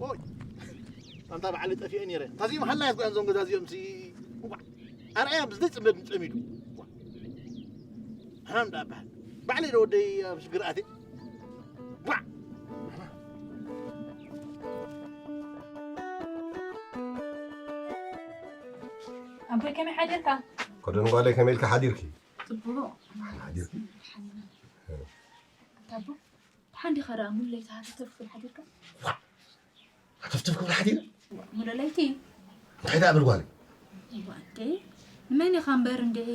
ኦይ። ኣንታ በዓል ጠፊኤ ነይረ። ታዚኦም ሃላይ ኣዝጓን ዞም ገዛ እዚኦም ሲ-፣ ዋ። ኣርኣያ ብዝደይ ጽመድ ጸሚዱ። ዋ። ሃም ዳባል ባዕለይ ዶ ወደይ ኣብ ሽግር ኣትየ። ዋ! ኣቦይ ከመይ ሓዲርካ? ኮደን ጓለይ ከመይ ኢልካ ሓዲርኪ? ጽቡቕ። ሓዲር ኣንታ ኣቦ ሓንዲ ኸዳ ሙለይታ ሃተፍትፍ ሓዲርካ? ሃተፍትፍ ክብል ሓዲር ሙለለይቲ እንታይ ደኣ ብል ጓለይ? ዋንዴ ንመን ኢኻ እምበር እንድዒ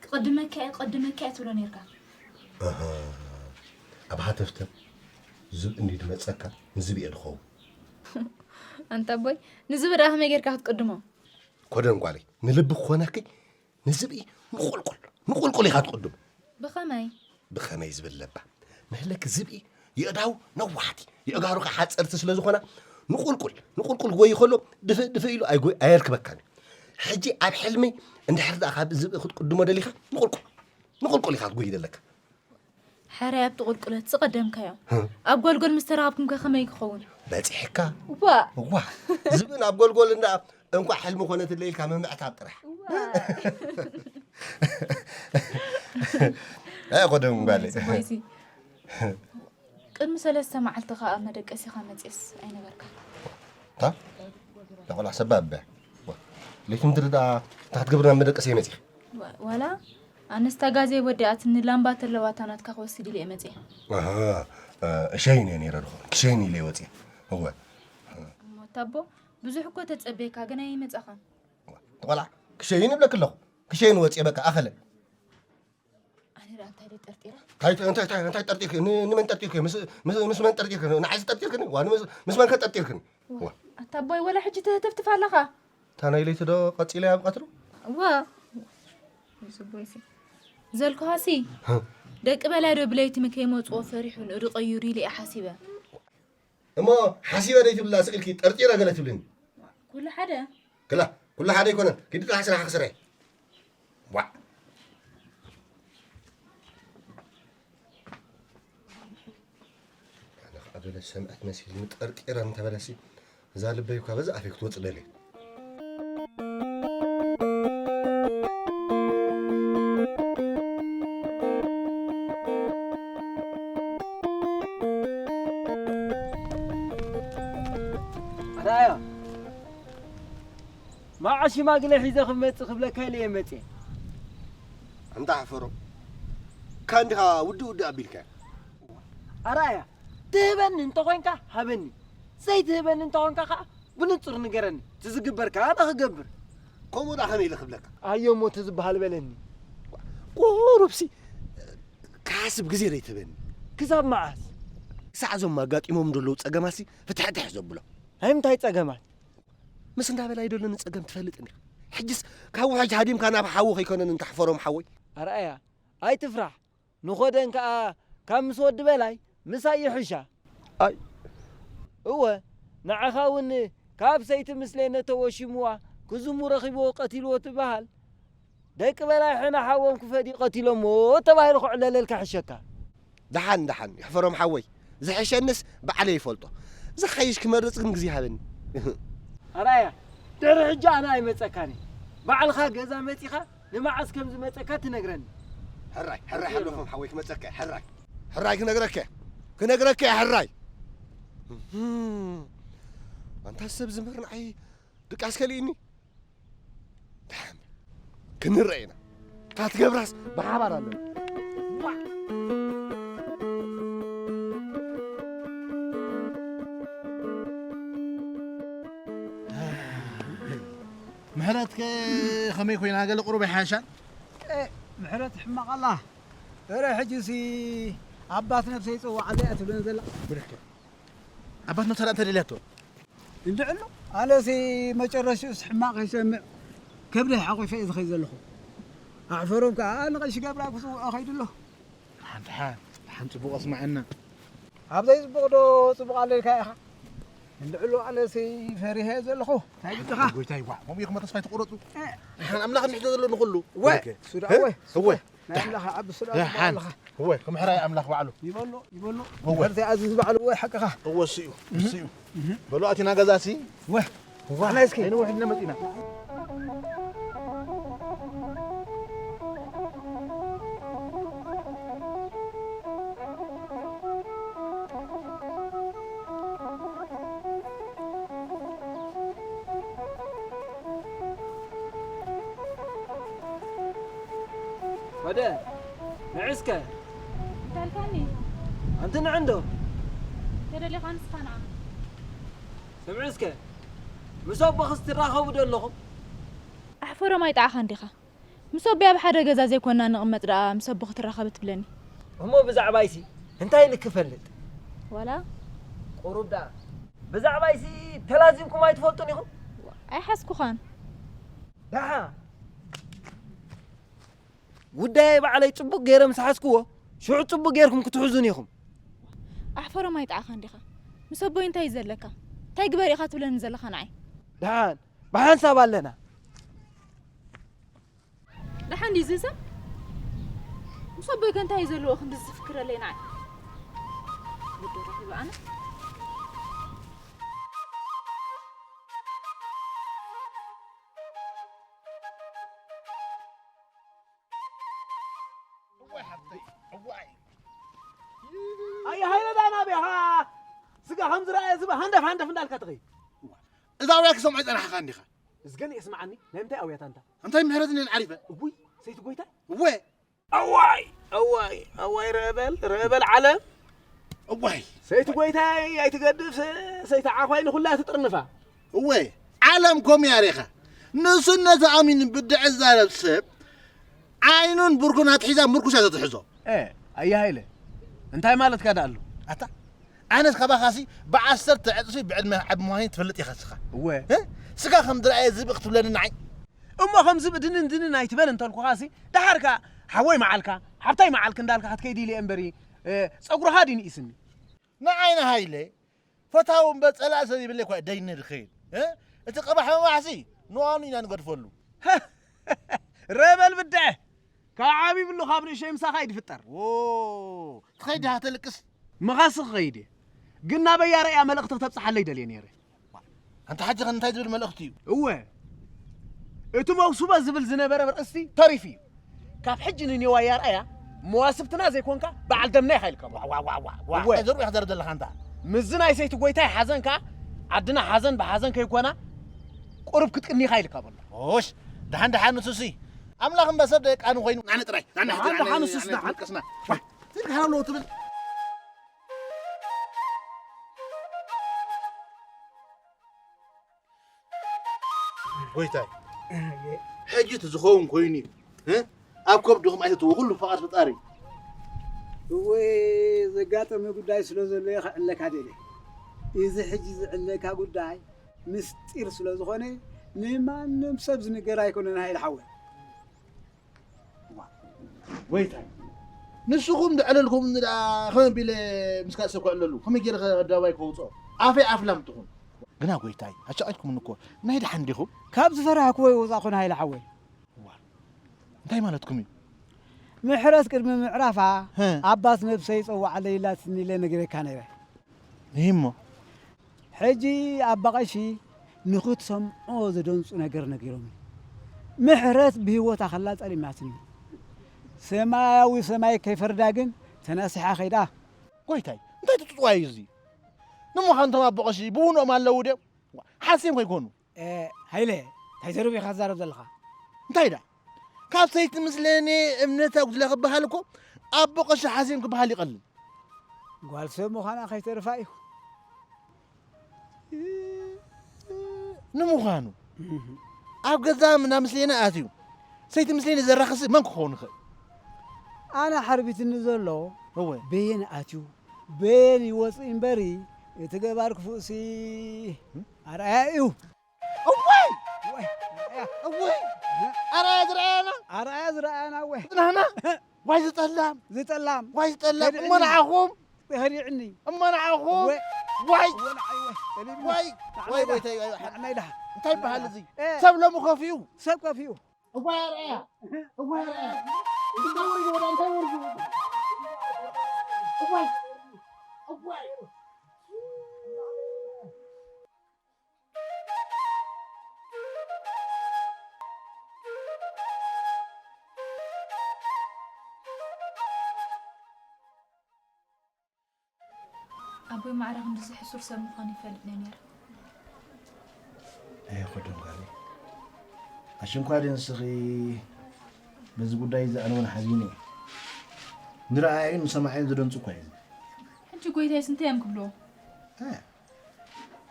ክቐድመካ እየ ክቐድመካ እየ ትብሎ ነርካ። ኣሃ፣ ኣብ ሃተፍተፍ ዝብኢ እንዲ ድመፀካ ንዝብኢ እየ ድኸውን። ኣንታ ኣቦይ ንዝብኢ ደኣ ከመይ ጌርካ ክትቅድሞ? ኮደን ጓለይ ንልቢ ክኾነኪ ንዝብኢ ንቑልቁል ንቑልቁል ኢኻ ትቕድሞ። ብኸመይ? ብኸመይ ዝብል ለባ መህለኪ ዝብኢ የእዳው ነዋሕቲ የእጋሩ ከዓ ሓፀርቲ ስለ ዝኾና ንቑልቁል ንቑልቁል ክጎይ ከሎ ድፍእ ድፍእ ኢሉ ኣይጎይ ኣየርክበካን እዩ። ሕጂ ኣብ ሕልሚ እንድሕር ደኣ ካብ ዝብኢ ክትቅድሞ ደሊኻ ንቑልቁል ንቑልቁል ኢኻ ክትጎይ ዘለካ። ሕራይ ኣብቲ ቁልቁለት ዝቐደምካዮ ኣብ ጎልጎል ምስ ተራኸብኩም ከ ከመይ ክኸውን? በፂሕካ ዋ ዋ ዝብኢ ናብ ጎልጎል እንዳ እንኳዕ ሕልሚ ኮነትለይ ኢልካ ምምዕታብ ጥራሕ። ዋ ኣይ ኮደን ጓለይ ጽቡይሲ ቅድሚ ሰለስተ መዓልቲ ከኣ መደቀሲኻ መጽስ ኣይነበርካ። ታ ተቆላ ሰባብ በ ለይትም ትርዳ ታክት ግብርና መደቀስ የመጽ ዋላ ኣነስታ ጋዜ ወዲኣትኒ ላምባ ተለዋታ ናትካ ክወስድ ኢለ መጽ እሸይን እየ ነይረ ድኾን ክሸይን ኢለ ይወጽ እወ ሞታቦ ብዙሕ እኮ ተጸበየካ ግን ኣይመጻኻን። ተቆላ ክሸይን ይብለክ ኣለኹ ክሸይን ወጽ በቃ ኣኸለ ኣነ ደኣ እንታይ ደይ ጠርጢረ እንታይ እንታይ እንታይ እንታይ ጠርጢርክ ን- ንመን ጠርጢርክ ምስ ምስ- ምስ መን ጠርጢርክ ንዓይ ጠርጢርክኒ ዋ ምስ ምስ መን ከጠርጢርክኒ ዋ ኣታ ኣቦይ ወላ ሕጂ ተህተፍትፍ ኣለኻ። እታ ናይ ለይቲ ዶ ቀጺለ ኣብ ቀትሩ ዋ ዝቦይሲ ዘልኩኻሲ ደቂ በላይ ዶ ብለይቲ ከይመፅዎ ፈሪሑ ንእዱ ቀይሩ ኢለ እየ ሓሲበ። እሞ ሓሲበ ደይ ትብላ ስኢልኪ ጠርጢረ ገለ ትብልኒ ኩሉ ሓደ ክላ ኩሉ ሓደ ኣይኮነን ኪዲ ጥራሕ ስራሕ ክስረ ዋዕ ኣነ ከዓ ገለ ሰምዐት መሲልኒ ጠርጢረ እንተበለሲ እዛ ልበይ እኳ በዛ ኣፈይ ክትወፅ ደልየ ኣርኣያ መዓ ሽማግለ ሒዘ ክመፅእ ክብለካ ኢለ እየ መፅየ። ኣንታ ሓፈሮ ካንዲኻ ውዲ ውዲ ኣቢልካ ኣርኣያ ትህበኒ እንተኾይንካ ሃበኒ፣ ዘይትህበኒ እንተኾንካ ከዓ ብንፁር ንገረኒ። እቲ ዝግበር ከዓ ኣነ ክገብር። ከምኡ ደኣ ከመይ ኢለ ክብለካ ኣዮ እሞ እቲ ዝበሃል በለኒ። ቁሩብሲ ክሓስብ ግዜ ዘይትህበኒ ክሳብ መዓስ? ክሳዕ እዞም ኣጋጢሞም ዘለዉ ፀገማሲ ፍትሕትሕ ዘብሎ ናይ ምንታይ ፀገማት? ምስ እንዳ በላይ ደሎ ንፀገም ትፈልጥ እንዲኻ ሕጅስ ካብ ውሕጅ ሃዲምካ ናብ ሓዊ ከይኮነን እንተሕፈሮም ሓወይ ኣርኣያ ኣይትፍራሕ። ንኾደን ከኣ ካብ ምስ ወዲ በላይ ምሳይ ይሕሻ። ኣይ እወ ንዓኻ እውን ካብ ሰይቲ ምስሌነ ተወሺምዋ ክዝሙ ረኺብዎ ቀቲልዎ ትበሃል። ደቂ በላይ ሕነ ሓዎም ክፈዲ ቀቲሎምዎ ተባሂሉ ክዕለለልካ ሕሸካ። ደሓን ደሓን ይሕፈሮም ሓወይ ዝሕሸንስ ባዕለይ ይፈልጦ ዝሓይሽ ክመርጽ ግን ግዜ ሃበኒ ኣርኣያ ድሕሪ ሕጂ ኣነ ኣይመጸካን እየ ባዕልኻ ገዛ መጺኻ ንመዓስ ከም ዝመጸካ ትነግረኒ ሕራይ ሕራይ ሓለፎም ሓወይ ክመጸካ ሕራይ ሕራይ ክነግረካ ክነግረካ ሕራይ ኣንታ ሰብ ዝምህር ንዓይ ድቃስ ከሊእኒ ደሓን ክንረአ ኢና እታ ትገብራስ ብሓባር ኣለና ምሕረት ከ ከመይ ኮይና ገለ ቁሩብ ኣይሓሻን ምሕረት ሕማቕ ኣላ እረ ሕጂሲ ኣባት ነብሰይ ይፅዋዕ ኣለያ ትብለን ዘላ ኣባት ነብሳ እንተ ደልያቶ እንድዕሉ ኣነሲ መጨረሽኡስ ሕማቕ ይሰምዕ ከብደይ ሓቑፈ እየ ዝኸይ ዘለኹ ኣሕፈሮም ከዓ ንቐሺ ገብራ ክፅውዖ ከይዱ ኣሎ ሓንቲ ሓን ሓን ፅቡቕ ኣስማዐና ኣብ ዘይፅቡቕ ዶ ፅቡቕ ኣለልካ ኢኻ እንድዕሉ ኣነሲ ፈሪሀ ዘለኹ እንታይ ግድኻ ጎይታይ ዋ ከምኡ ኢኹም ተስፋ ኣይትቑረፁ ሓን ኣምላኽ ንሕቶ ዘሎ ንኹሉ ወ ሱዳ ወ እወ ናይ ኣምላኽ ኣብ ሱዳ ሓን እወ ከም ሕራይ ኣምላኽ ባዕሉ ይበሎ ይበሎ ወርተ ኣዚዝ ባዕሉ ወ ሓቅኻ እወ ስዩ ስዩ በሉ ኣቲና ገዛሲ ወ ዋና እስኪ ኣይነ ውሕድና መፂና። ወደ ንዕስከ እንታይ ኢልካኒ? ኣንቲ ንዕንዶ ተደሊኻ ንስኻ ንዓ። ስምዒ እስከ ምስ ኣቦኽስ ትራኸቡ ዶ ኣለኹም? ኣሕፈሮም ኣይጠዓኻን ዲኻ? ምስ ኣቦይ ኣብ ሓደ ገዛ ዘይኮንና ንቕመጥ ደኣ ምስ ኣቦኺ ትራኸቢ ትብለኒ። እሞ ብዛዕባይሲ እንታይ ኢልክ ክፈልጥ? ዋላ ቁሩብ ደኣ ብዛዕባይሲ ተላዚምኩም ኣይትፈልጡን ኢኹም? ኣይሓዝኩኻን። ደሓ ጉዳየይ ባዕለይ ጽቡቕ ገይረ ምስ ሓዝክዎ ሽዑ ጽቡቕ ገይርኩም ክትሕዙን ኢኹም። ኣሕፈሮም ኣይጠዓኻን ዲኻ? ምስ ኣቦይ እንታይ እዩ ዘለካ? እንታይ ግበር ኢኻ ትብለኒ ዘለኻ ንዓይ? ደሓን ብሓንሳብ ኣለና። ደሓን ድዩ ዝሰብ? ምስ ኣቦይ ከ እንታይ እዩ ዘለዎ ክንዲ ዝፍክረለይ ንዓይ? ግዲ ረኺበ ኣነ። እዋይ ሓፍተይ እዋይ ኣየ ሃይለ ዳና ቤኻ ስጋ ከም ዝረኣየ ዝባ ሃንደፍ ሃንደፍ እንዳልካ ትኸይ እዛ ውያ ክሰምዖ ይጸናሕኻ እንዲኻ እዝገን የስምዓኒ ናይ ምንታይ ኣውያት ኣንታ እንታይ ምሕረት እኔን ዓሪፈ እጉይ ሰይቲ ጎይታ እወ እዋይ እዋይ እዋይ ረበል ረበል ዓለም እዋይ ሰይቲ ጎይታይ ኣይትገድፍ ሰይቲ ዓዃይ ንኹላ ትጥርንፋ እወ ዓለም ኮም ያሬኻ ንሱ ነቲ ኣሚን ብድዕ ዛረብ ሰብ ዓይኑን ብርኩን ኣትሒዛ ምርኩስ እያ ዘትሕዞ ኣየ ሃይለ እንታይ ማለትካ ደኣ ኣሎ ኣታ ኣነስ ካባኻሲ ብዓሰርተ ዕፅፊ ብዕድመ ዓብ ምዃነይ ትፈልጥ ኢኻ ስኻ እወ ስጋ ከም ዝረኣየ ዝብኢ ክትብለኒ ንዓይ እሞ ከም ዝብኢ ድንን ድንን ኣይትበል እንተልኩኻሲ ደሓርካ ሓወይ መዓልካ ሓብታይ መዓልክ እንዳልካ ክትከይድ ኢለ እምበሪ ፀጉርኻ ድዩ ንኢስኒ ንዓይነ ሃይለ ፈታዊ እምበር ጸላእ ሰብ ይብለ እኳ ደይነ ድኸይድ እቲ ቀባሕ መማሕሲ ንዋኑ ኢና ንገድፈሉ ረበል ብድዐ ካብ ዓብይብሉ ካብ ንእሸይ ምሳኻ ይድፍጠር ትኸይድ ሃተልቅስ ምኻስ ክኸይድ እየ ግን ናበይ ኣረእያ መልእኽቲ ክተብፅሓለይ ደልየ ነይረ ኣንታ ሓጂ እንታይ ዝብል መልእኽቲ እዩ እወ እቲ መውስቦ ዝብል ዝነበረ ርእስቲ ተሪፉ እዩ ካብ ሕጂ ንኔዋ ያርኣያ መዋስብትና ዘይኮንካ በዓል ደምና ኢኻ ኢልካ እወ። ዘርኡ ይሕዘር ዘለኻ እንታ ምስዚ ናይ ሰይቲ ጎይታይ ሓዘን ከዓ ዓድና ሓዘን ብሓዘን ከይኮና ቁሩብ ክትቅኒ ኢኻ ኢልካ በሎ ሽ ደሓን ደሓን ንሱሲ ኣምላኽ እምበር ሰብ ደቃኑ ኮይኑ ኣነ ጥራይ ኣነ ደሓን ደሓን ንሱስ ደሓን ቀስና ትልካ ሃሎ ትብል ጎይታይ ሕጂ እቲ ዝኸውን ኮይኑ እዩ ኣብ ከብድኹም ኣይተትዎ ኩሉ ፍቓድ ፈጣሪ እዩ እወ ዘጋጠመ ጉዳይ ስለ ዘሎ እየ ክዕለካ ደልየ እዚ ሕጂ ዝዕለካ ጉዳይ ምስጢር ስለ ዝኾነ ንማንም ሰብ ዝንገር ኣይኮነን ሃይለ ሓወይ ጎይታይ ንስኹም ዘዕለልኩምኒ ደኣ ከመይ ኣቢለ ምስ ካልእ ሰብ ክዕለሉ ከመይ ገይረ ከዳባይ ክወፅኦ ኣፈይ ኣፍላም ትኹን ግና ጎይታይ ኣሻቒልኩምኒ እኮ ናይ ደሓን ዲኹም ካብ ዝፈራህክዎ ይወፃእኹን ሃይለ ሓወይ እንታይ ማለትኩም እዩ ምሕረት ቅድሚ ምዕራፋ ኣባት ነብሰይ ይፀዋዓለይ ኢላትኒ ኢለ ነጊረካ ነይረ ይህሞ ሕጂ ኣባ ቀሺ ንኽትሰምዖ ዘደንጹ ነገር ነጊሮምኒ። ምሕረት ብህይወታ ከላ ጸሊማትኒ። ሰማያዊ ሰማይ ከይፈርዳ ግን ተነሲሓ ከይዳ። ጎይታይ እንታይ ትጥጥዋይ እዚ ንምዃን እቶም ኣቦ ቀሺ ብውንኦም ኣለዉ ድዮም ሓሲም ከይኮኑ ሃይለ እንታይ ዘረብ ኢኻ ትዛረብ ዘለኻ እንታይ ዳ ካብ ሰይቲ ምስለኒ እምነት ኣጉድላ ክበሃል እኮ ኣቦ ቀሺ ሓሲም ክበሃል ይቐልል ጓል ሰብ ምዃና ከይተርፋ እዩ ንምዃኑ ኣብ ገዛ ምና ምስሌና ኣትዩ ሰይቲ ምስሌኒ ዘራኽሲ መን ክኸውን ይኽእል ኣነ ሓርቢትኒ ዘሎ እወ በየን ኣትዩ በየን ይወፅእ እምበሪ እቲ ገባር ክፉእሲ ኣርኣያ እዩ እወይ እወይ ኣርኣያ ዝረኣያና ኣርኣያ ዝረኣያና እወ ፅናና ዋይ ዝጠላም ዝጠላም ዋይ ዝጠላም እሞ ንዓኹም ከዲዕኒ እሞ ንዓኹም ዋይ ዋይ ዋይ ዋይ ጎይተይ እንታይ ይበሃል እዚ ሰብ ሎሚ ከፊኡ ሰብ ከፊኡ እዋይ ኣርኣያ እዋይ ኣርኣያ እንታይ ወሪዱ ወዳ እንታይ ወሪዱ እዋይ እዋይ ኣቦይ ማዕረ ክንድዚ ሕሱር ሰብ ምዃኑ ይፈልጥ ነይረ። ኣየ ኮደም ጋሪ ኣሽንኳ ድንስኺ በዚ ጉዳይ እዚ ኣነ እውን ሓዚነ እየ። ንረኣዩን ንሰማዕዩን ዝደንጹ እኳ እዮም። ሕጂ ጎይታይስ እንታይ እዮም ክብልዎ?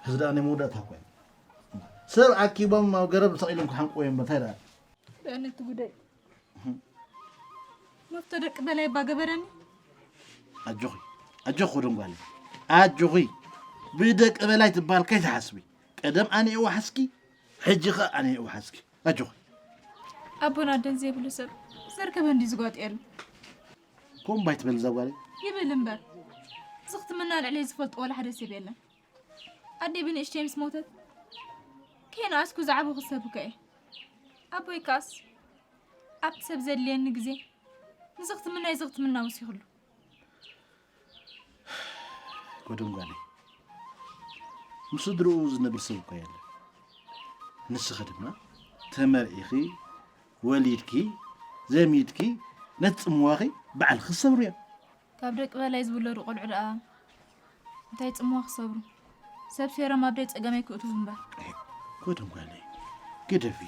ሕዚ ደኣ ናይ መወዳእታ እኳ እዮም። ሰብ ኣኪቦም ኣብ ገረብ ሰቒሎም ክሓንቅዎ እዮም። እንታይ ደኣ በእነቲ ጉዳይ መፍቶ ደቂ በላይ እባ ገበረኒ። ኣጆኺ ኣጆኺ ደንጓለ ኣጆኺ። ብደቂ በላይ ትበሃል ከይትሓስቢ። ቀደም ኣነ እየ ወሓስኪ፣ ሕጂ ኸ ኣነ እየ ወሓስኪ። ኣጆኺ። ኣቦን ኣደን ዘይብሉ ሰብ ዘርከበ እንዲ ዝጓጥየሉ። ኮምባይ ትበል እዛ ጓለይ። ይብል እምበር ዝኽትምና ልዕለይ ዝፈልጦ ዋላ ሓደ ሰብ የለን። ኣደይ ብንእሽተይ ምስ ሞተት ከይነኣስኩ ዝዓበኹ ሰብ እኮ እየ። ኣቦይ ካስ ኣብቲ ሰብ ዘድልየኒ ግዜ ንዝኽትምናይ ዝኽትምና ወሲኽሉ። ጎደም ጓለይ፣ ምስ ስድርኡ ዝነብር ሰብ እኮ የለን። ንስኺ ድማ ተመርዒኺ፣ ወሊድኪ፣ ዘሚድኪ፣ ነቲ ጽምዋኺ ባዕልኺ ክትሰብርዮ። ካብ ደቂ በላይ ዝውለዱ ቆልዑ ደኣ እንታይ ጽምዋ ክሰብሩ? ሰብ ሴሮም ኣብ ደይ ጸገመይ ክእትዉ እምበር። ጎደም ጓለይ፣ ግደፊ።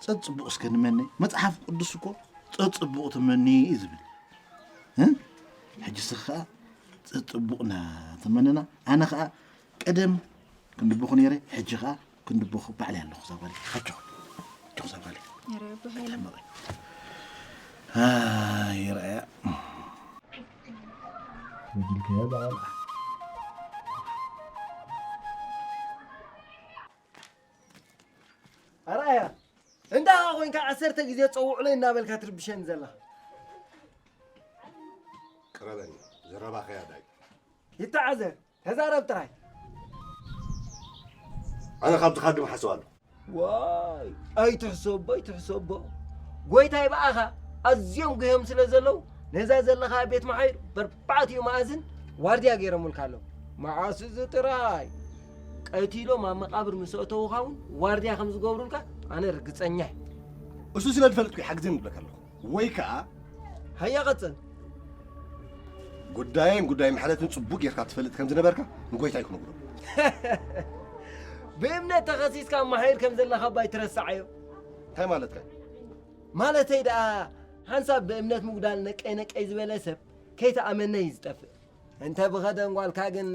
ጸጽቡቕ እስከ ንመነይ። መጽሓፍ ቅዱስ እኮ ጸጽቡቕ ትመኒ እዩ ዝብል። እ? ሕጂ እስኺ ኸኣ ጸጽቡቕ እናተመነና፣ ኣነ ኸኣ ቀደም ክንድብኹ ነይረ፣ ሕጂ ኸኣ ክንድብኹ ባዕለይ ኣለኹ። እዛ ጓለይ፣ ኣጆኺ፣ ኣጆኺ እዛ ጓለይ። ኧረ ኣቦ ሃይለ። ተጠመቒ። ኣይ፣ ረኣያ። ወዲልካያ እዛ ቖልዓ። ኣርኣያ፣ እንታይ ኸኣ ኮይንካ ዓሰርተ ግዜ ጸውዕለይ እናበልካ ትርብሸኒ ዘለኻ? ቅረበኒ፣ ዘረባኸ ያዳይ። ይተዓዘር፣ ተዛረብ ጥራይ። ኣነ ካብዚ ካድም ሓስብ ኣለኹ። ዋይ፣ ኣይትሕሰቦ፣ ኣይትሕሰቦ። ጎይታይ ብኣኻ ኣዝዮም ጉህዮም ስለ ዘለዉ፣ ነዛ ዘለኻያ ቤት መሓይር በርባዕቲኡ መኣዝን ዋርድያ ገይሮምልካ ኣለዉ። መዓስ እዚ ጥራይ ቀቲሎም ኣብ መቓብር ምስ ኣእተዉኻ እውን ዋርድያ ከም ዝገብሩልካ ኣነ ርግጸኛ እየ። እሱ ስለ ዝፈልጥኩ እየ ሓግዘኒ ዝብለካ ኣለኹ። ወይ ከኣ ሃያ ቀጽል። ጉዳየን ጉዳይ ምሕረትን ጽቡቕ ጌርካ ትፈልጥ ከም ዝነበርካ ንጎይታይ ክነግሮ። ብእምነት ተኸሲስካ መሓይር ከም ዘለኻ እባ ኣይትረስዓዮ። እንታይ ማለትካ? ማለተይ ደኣ ሓንሳብ ብእምነት ምጉዳል ነቀይ ነቀይ ዝበለ ሰብ ከይተኣመነ እዩ ዝጠፍእ። እንተ ብኸደን ጓልካ ግን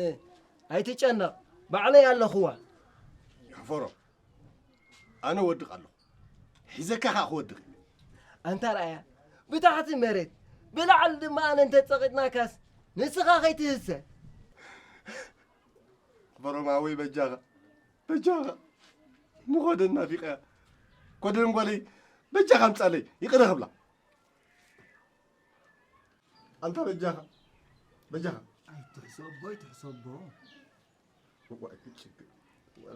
ኣይትጨነቕ፣ ባዕለይ ኣለኹዋ። ይሕፈሮ፣ ኣነ እወድቕ ኣለኹ፣ ሒዘካ ኸኣ ክወድቕ እየ። ኣንታ ርኣያ፣ ብታሕቲ መሬት ብላዕሊ ድማ ኣነ እንተ ጸቒጥናካስ ንስኻ ከይትህሰ። በሮማዊ በጃኻ በጃኻ ንኾደን ናፊቐያ ኮደን ጓለይ በጃኻ ኣምጻለይ ይቕረ ክብላ ኣንታ በጃኻ በጃኻ ኣይትሕሰቦ ኣይትሕሰቦ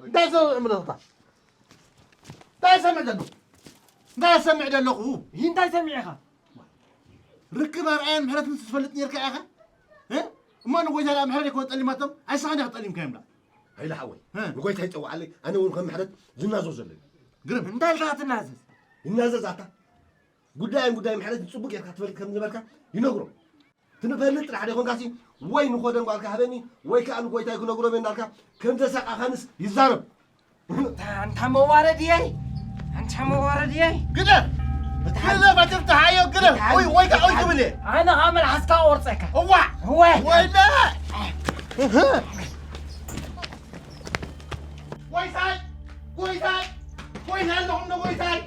እንታይ ሰምዕ ምለኽታ እንታይ ሰምዕ ዘለኹ እንታይ ሰምዕ ዘለኹ እንታይ ሰሚዕኻ ርክብ ኣርኣያን ምሕረት ምስ ትፈልጥ ነርካ ኢኻ እ? እሞ ንጎይታ ደኣ ምሕረት ኣይኮነ ጠሊማቶም ኣይስኻን ኢኻ ጠሊምካዮም ደኣ ሃይለ ሓወይ እ። ንጎይታ ይጸውዓለይ ኣነ እውን ከም ምሕረት ዝናዞ ዘለኒ ግርም እንታይ ኢልካ ትናዘዝ ይናዘዝ ኣታ ጉዳይን ጉዳይ ምሕረትን ጽቡቅ ጌርካ ትፈልጥ ከም ዝነበርካ ይነግሮም ትንፈልጥ ጥራሕ ደይኮንካሲ ወይ ንኾደን ጓልካ ሃበኒ ወይ ከኣ ንጎይታይ ክነግሮም እየ እንዳልካ ከም ዘሳቃኻንስ ይዛረብ ኣንታ መዋረድየይ ኣንታ መዋረድየይ ግደፍ ግደፍ ኣትፍትሓዮ ግደፍ ወይ ወይ ከኣ ወይ ክብል እየ ኣነ ከኣ መልሓስካ ቆርፀካ እዋዕ ወይ ወይለ ጎይታይ ጎይታይ ጎይታይ ኣለኹም ዶ ጎይታይ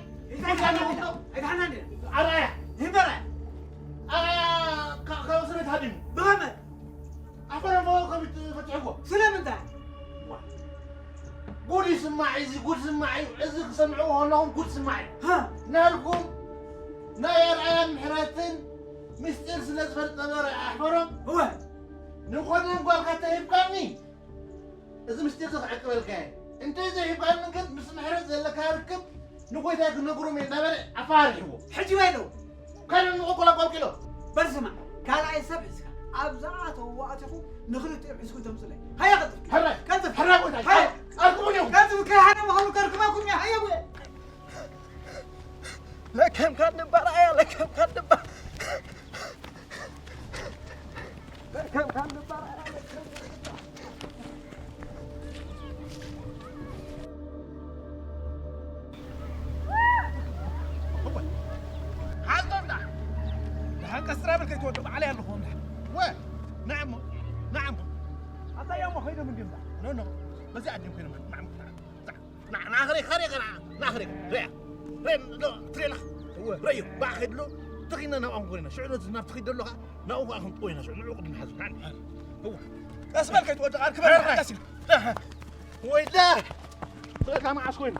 ጎይታይ ኣለኹም ዶ ኣይትሓና እንዴ ኣርኣያ ይንበራ ኣርኣያ ካብ ስነ ተሃዲሙ ብኸመ ኣፈረሞ ከቢት ፈትሕዎ ስለምንታይ ጉድ ይስማዕ እዚ ጉድ ስማዕ እዩ እዚ ክሰምዕዎ ከለኹም ጉድ ስማዕ እዩ ናልኩም ናይ ኣርኣያን ምሕረትን ምስጢር ስለ ዝፈልጥ ነበረ ኣሕፈሮም እወ ንኾነ ጓልካ ተሂብካኒ እዚ ምስጢር እዚ ክዕቅበልካ እየ እንተዘይሂብካኒ ግን ምስ ምሕረት ዘለካ ርክብ ንጎይታይ ክነግሮም እየ እናበለ ኣፋራሪሕዎ ሕጂ በይነው ካልእ ንቆቆላ ቋልቂሎ በል ስማዕ ካልኣይ ሰብ ሒዝካ ኣብዛ ተዋእቲኹ ንኽልቲኦም ሒዝኩም ተምፅለይ ሃያ ቀልጥፍ ሕረ ቀልጥፍ ሕረ ጎይታይ ሃያ ኣርክቡን እዮም ቀልጥፍ ከይሃደ ምዃኑ ከርክባኩም እየ ሃያ ጉየ ለከም ካብ ንባር ኣያ ለከም ካብ ንባር ለከም ካብ ንባር ኣያ ለከም ሓንቀስ ጥራይ በል ከይትወድቕ፣ ባዕለይ ኣለኹ ወንዳ። ወ፣ ንዓሞ፣ ንዓሞ። ኣታ ያሞ ኸይዶም እንዲም ዳ? ኖ፣ ኖ። በዚ ዓዲም ኮይኖም፣ ንዓሞ፣ ንዓሞ። ንዓ፣ ንዓ፣ ኸሪ፣ ኸሪ፣ ኸሪ፣ ንዓ፣ ኸሪ፣ ሪያ። ሪያ፣ ዶ፣ ትሪላ። እወ። ረዩ፣ ባዕ ኸይድሎ፣ ተኺና ናብ ኣንጎሪና። ሽዑ ነዚ ናብ ትኺድ ደሎ ኸዓ፣ ናብኡ ኸዓ ክንጥወይና፣ ሽዑ ንዑ ቅድሚ ሓዙ። ንዓ፣ ንዓ። እወ። ቀስ በል ከይትወድቕ፣ ኣርክበል፣ ሪያ። ቀስ ኢልካ። ወይዳ! ትሪእካ መዓስ ኮይኑ?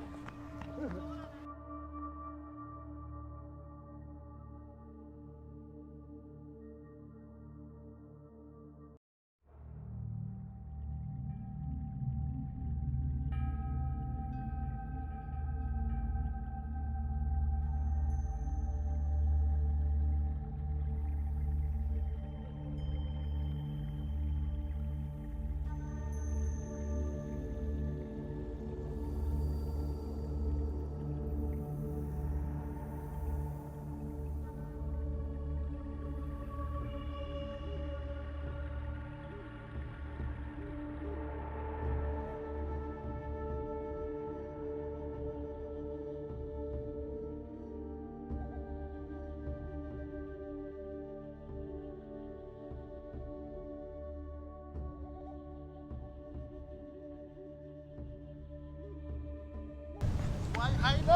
ዋይ ሃይለ፣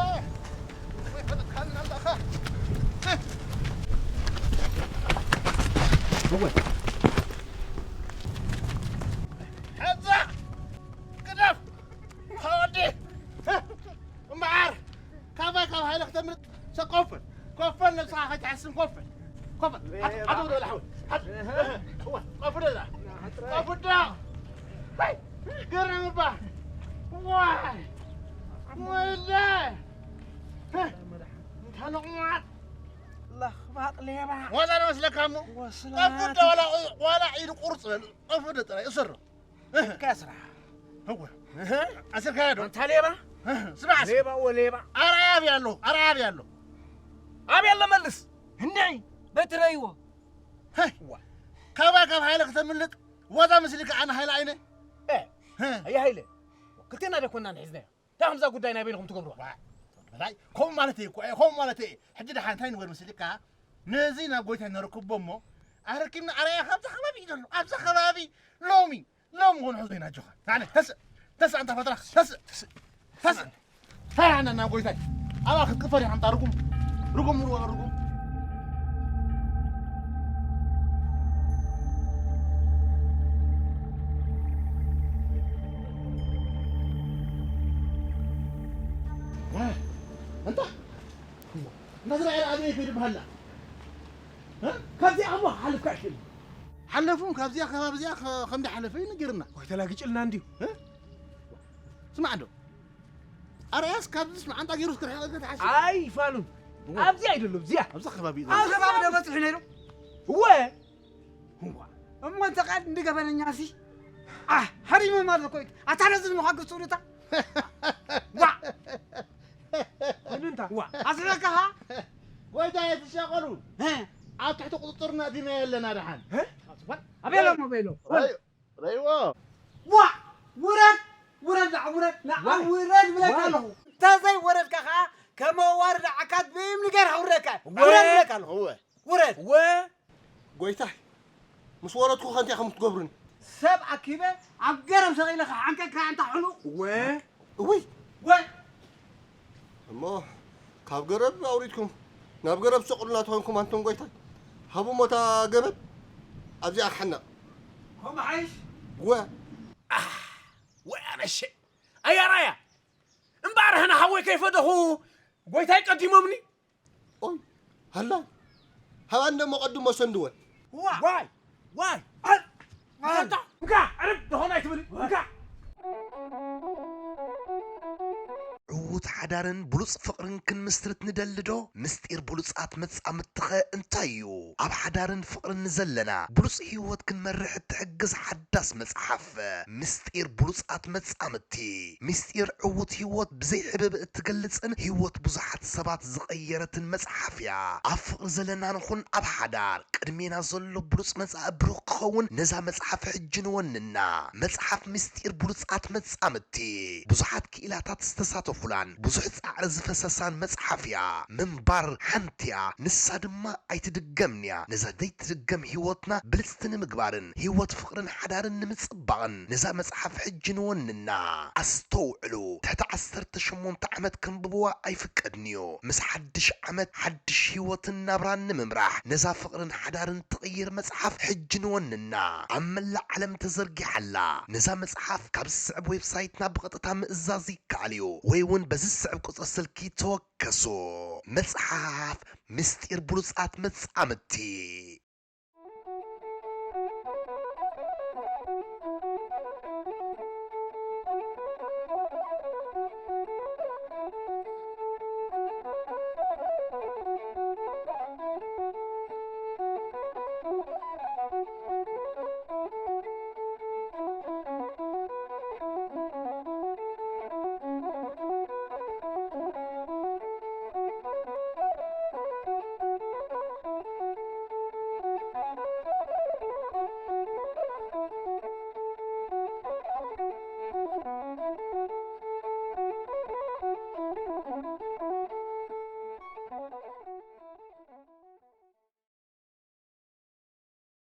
ወይ ፈለጥካልና ኣለኻ። እወ። ሕዛ፣ ግደፍ፣ ተወዲ። እምበኣር፣ ካባይ ካብ ሃይለ ክተምልጥ፣ ሰ-፣ ኮፍ በል፣ ኮፍ በል፣ ነብስኻ ከይትሓስም ኮፍ በል። ኮፍ በል። ሓት-፣ ሓት ወደ ላዕሊ፣ ሓት-፣ እህ። እወ፣ ኮፍ ወደ ላዕሊ። ኮፍ ወደ ላዕሊ። ዋይ፣ ገረም እባ። ዋይ፣ ወይለ። እንታ ለቑማጥ። ለኽባጥ ሌባ። ዋዛ ዶ መስለካ እሞ? ወስላት። ኮፍ ወደ ዋላ፣ ዋላ ኢዱ ቁርጽ በል። ኮፍ ወደ ጥራይ፣ እሰሮ። ከስራ። እወ። እህ። ኣስርካዮ ዶ? ኣንታ ሌባ። እህ፣ ስማዕ እስኪ። ሌባ ወሌባ። ኣርኣያ ኣብያ ኣሎ፣ ኣርኣያ ኣብያ ኣሎ። ኣብያ ኣሎ መልስ። እንድዒ፣ በትረይዎ። ሀይ፣ ዋ። ካባይ ካብ ሃይለ ክተምልጥ፣ ዋዛ መሲልካ ኣነ ሃይለ ኣይነ? እ፣ ሀ። ኣየ ሃይለ። ክልቴና ዶ ኮና ንሒዝናዮ? እንታይ ከምዛ ጉዳይ ናይ በይንኹም ትገብሩዋ? ዋ፣ በላይ፣ ከምኡ ማለት እየ እኮ፣ ከምኡ ማለት እየ። ሕጂ ደሓን እንታይ ንግበር መሲልካ? ነዚ ናብ ጎይታ ነርክቦ እሞ፣ ኣረኪብና ኣርኣያ ካብዛ ከባቢ እዩ ዘሎ። ኣብዛ ከባቢ ሎሚ ሎም ኾን ሕዞ ኢና ኣጆኻ። ናዕለ፣ ተስእ፣ ተስእ ኣንታ ፈትራ፣ ተስእ፣ ተስእ፣ ተስእ። ሃይ፣ ሃና፣ ናብ ጎይታይ። ኣባ ክትቅፈር ኢኻ፣ ኣንታ ርጉም። ርጉም፣ ርጉም፣ ርጉም። ዋ፣ ኣንታ፣ እንዳ ዝረኣየ ኣበይ ከይዱ በሃላ? እ? ካብዚኣ እሞ ሓልፍካ ኣይክእልን። ሓለፉ፣ ካብዚኣ ከባቢ እዚኣ ከ-፣ ከም ደሓለፈ እዩ ነጊርና። ወይ ተላጊጭልና እንድዩ። እ? ስማዕ ዶ? ኣርኣያስ ካብዚ መዓንጣ ገይሩስ ክርሕቕ እኮ ተሓስብ። ኣይ ፋኑ። እወ። ኣብዚ ኣይደሎ፣ እዚኣ። ኣብዚ ከባቢ እዩ ኣብ ዘሎ። ከባቢ ዶ በፂሑ ነይሩ? እወ። እዋ። እሞ እንተ ቃል እንዲ ገበነኛ ሲ? ኣህ፣ ሃሪሙ ማለት እኮ እዩ። ኣታ ነዚ ንምዃን ክስቱር እታ? ዋ። ኮይኑ እንታ? ዋ። ኣስረካ ሃ? ጎይታ የትሻቐሉ። እ። ኣብ ትሕቲ ቁፅፅርና እቲና የለና ደሓን። እ? ኣበይ ኣሎ፣ ኣበይ ኣሎ? ኣይ፣ ረይዎ። ዋ! ውረድ! ውረድ ንዓ ውረድ! ንዓ ዋይ! ውረድ ብለካ ዋይ! ኣለኹ። እንተዘይ ወረድካ ኸዓ ከም ኣዋርድ ዓካት ብእምኒ ገይረ ከውርደካ እየ። ወ-፣ ውረድ ብለካ ኣለኹ። እወ። ውረድ! ወ-፣ ጎይታይ፣ ምስ ወረድኩ ኸ እንታይ ከም ትገብሩኒ? ሰብ ኣኪበ ኣብ ገረብ ሰቒለ ክሓንቀካ ኣንታ ሕኑቕ። ወ-፣ እውይ! ወ-፣ እሞ ካብ ገረብ ኣውሪድኩም ናብ ገረብ ትሰቕሉና ተኾንኩም ኣንቱም ጎይታይ፣ ሃቡሞ እታ ገበብ ኣብዚኣ ክሕነቕ። ከምኡ ሓይሽ? ወ-፣ ኣህ፣ ወይ ኣነሸ። ኣያ ራያ፣ እምበኣር ህና ሓወይ ከይፈደኹ ጎይታይ ቀዲሞምኒ። ኦይ፣ ሃላ። ሃባ እንደሞ ቀድሞ ሰንድወን። ዋ! ዋይ! ዋይ! ኣር-፣ ኣንታ፣ እንካ፣ ዕርብ ደኾን ኣይትብል፣ እንካ። ዕዉት ሓዳርን ብሉጽ ፍቕርን ክንምስርት ንደሊ ዶ? ምስጢር ብሉጻት መጻምድትኸ እንታይ እዩ? ኣብ ሓዳርን ፍቕርን ንዘለና ብሉጽ ህይወት ክንመርሕ እትሕግዝ ሓዳስ መጽሓፍ። ምስጢር ብሉጻት መጻምድቲ። ምስጢር ዕዉት ህይወት ብዘይ ሕብብ እትገልጽን ህይወት ብዙሓት ሰባት ዝቐየረትን መጽሓፍ እያ። ኣብ ፍቕሪ ዘለና ንኹን ኣብ ሓዳር፣ ቅድሜና ዘሎ ብሉጽ መጻኢ ብሩኽ ክኸውን ነዛ መጽሓፍ ሕጂ ንወንና። መጽሓፍ ምስጢር ብሉጻት መጻምድቲ። ብዙሓት ክኢላታት ዝተሳተፉላ ዝወጻን ብዙሕ ጻዕሪ ዝፈሰሳን መጽሓፍ እያ። ምንባር ሓንቲ እያ፣ ንሳ ድማ ኣይትድገምን እያ። ነዛ ዘይትድገም ህይወትና ብልጽቲ ንምግባርን ህይወት ፍቕርን ሓዳርን ንምጽባቕን ነዛ መጽሓፍ ሕጂ ንወንና። ኣስተውዕሉ፣ ትሕቲ ዓሰርተ ሸሞንተ ዓመት ከንብብዋ ኣይፍቀድን እዩ። ምስ ሓድሽ ዓመት ሓድሽ ህይወትን ናብራን ንምምራሕ ነዛ ፍቕርን ሓዳርን ትቕይር መጽሓፍ ሕጂ ንወንና። ኣብ መላእ ዓለም ተዘርጊሓ ኣላ። ነዛ መጽሓፍ ካብ ዝስዕብ ዌብሳይትና ብቐጥታ ምእዛዝ ይከኣል እዩ፣ ወይ እውን በዚ ዝስዕብ ቁጽሪ ስልኪ ተወከሱ። መጽሓፍ ምስጢር ብሉጻት መጻምድቲ።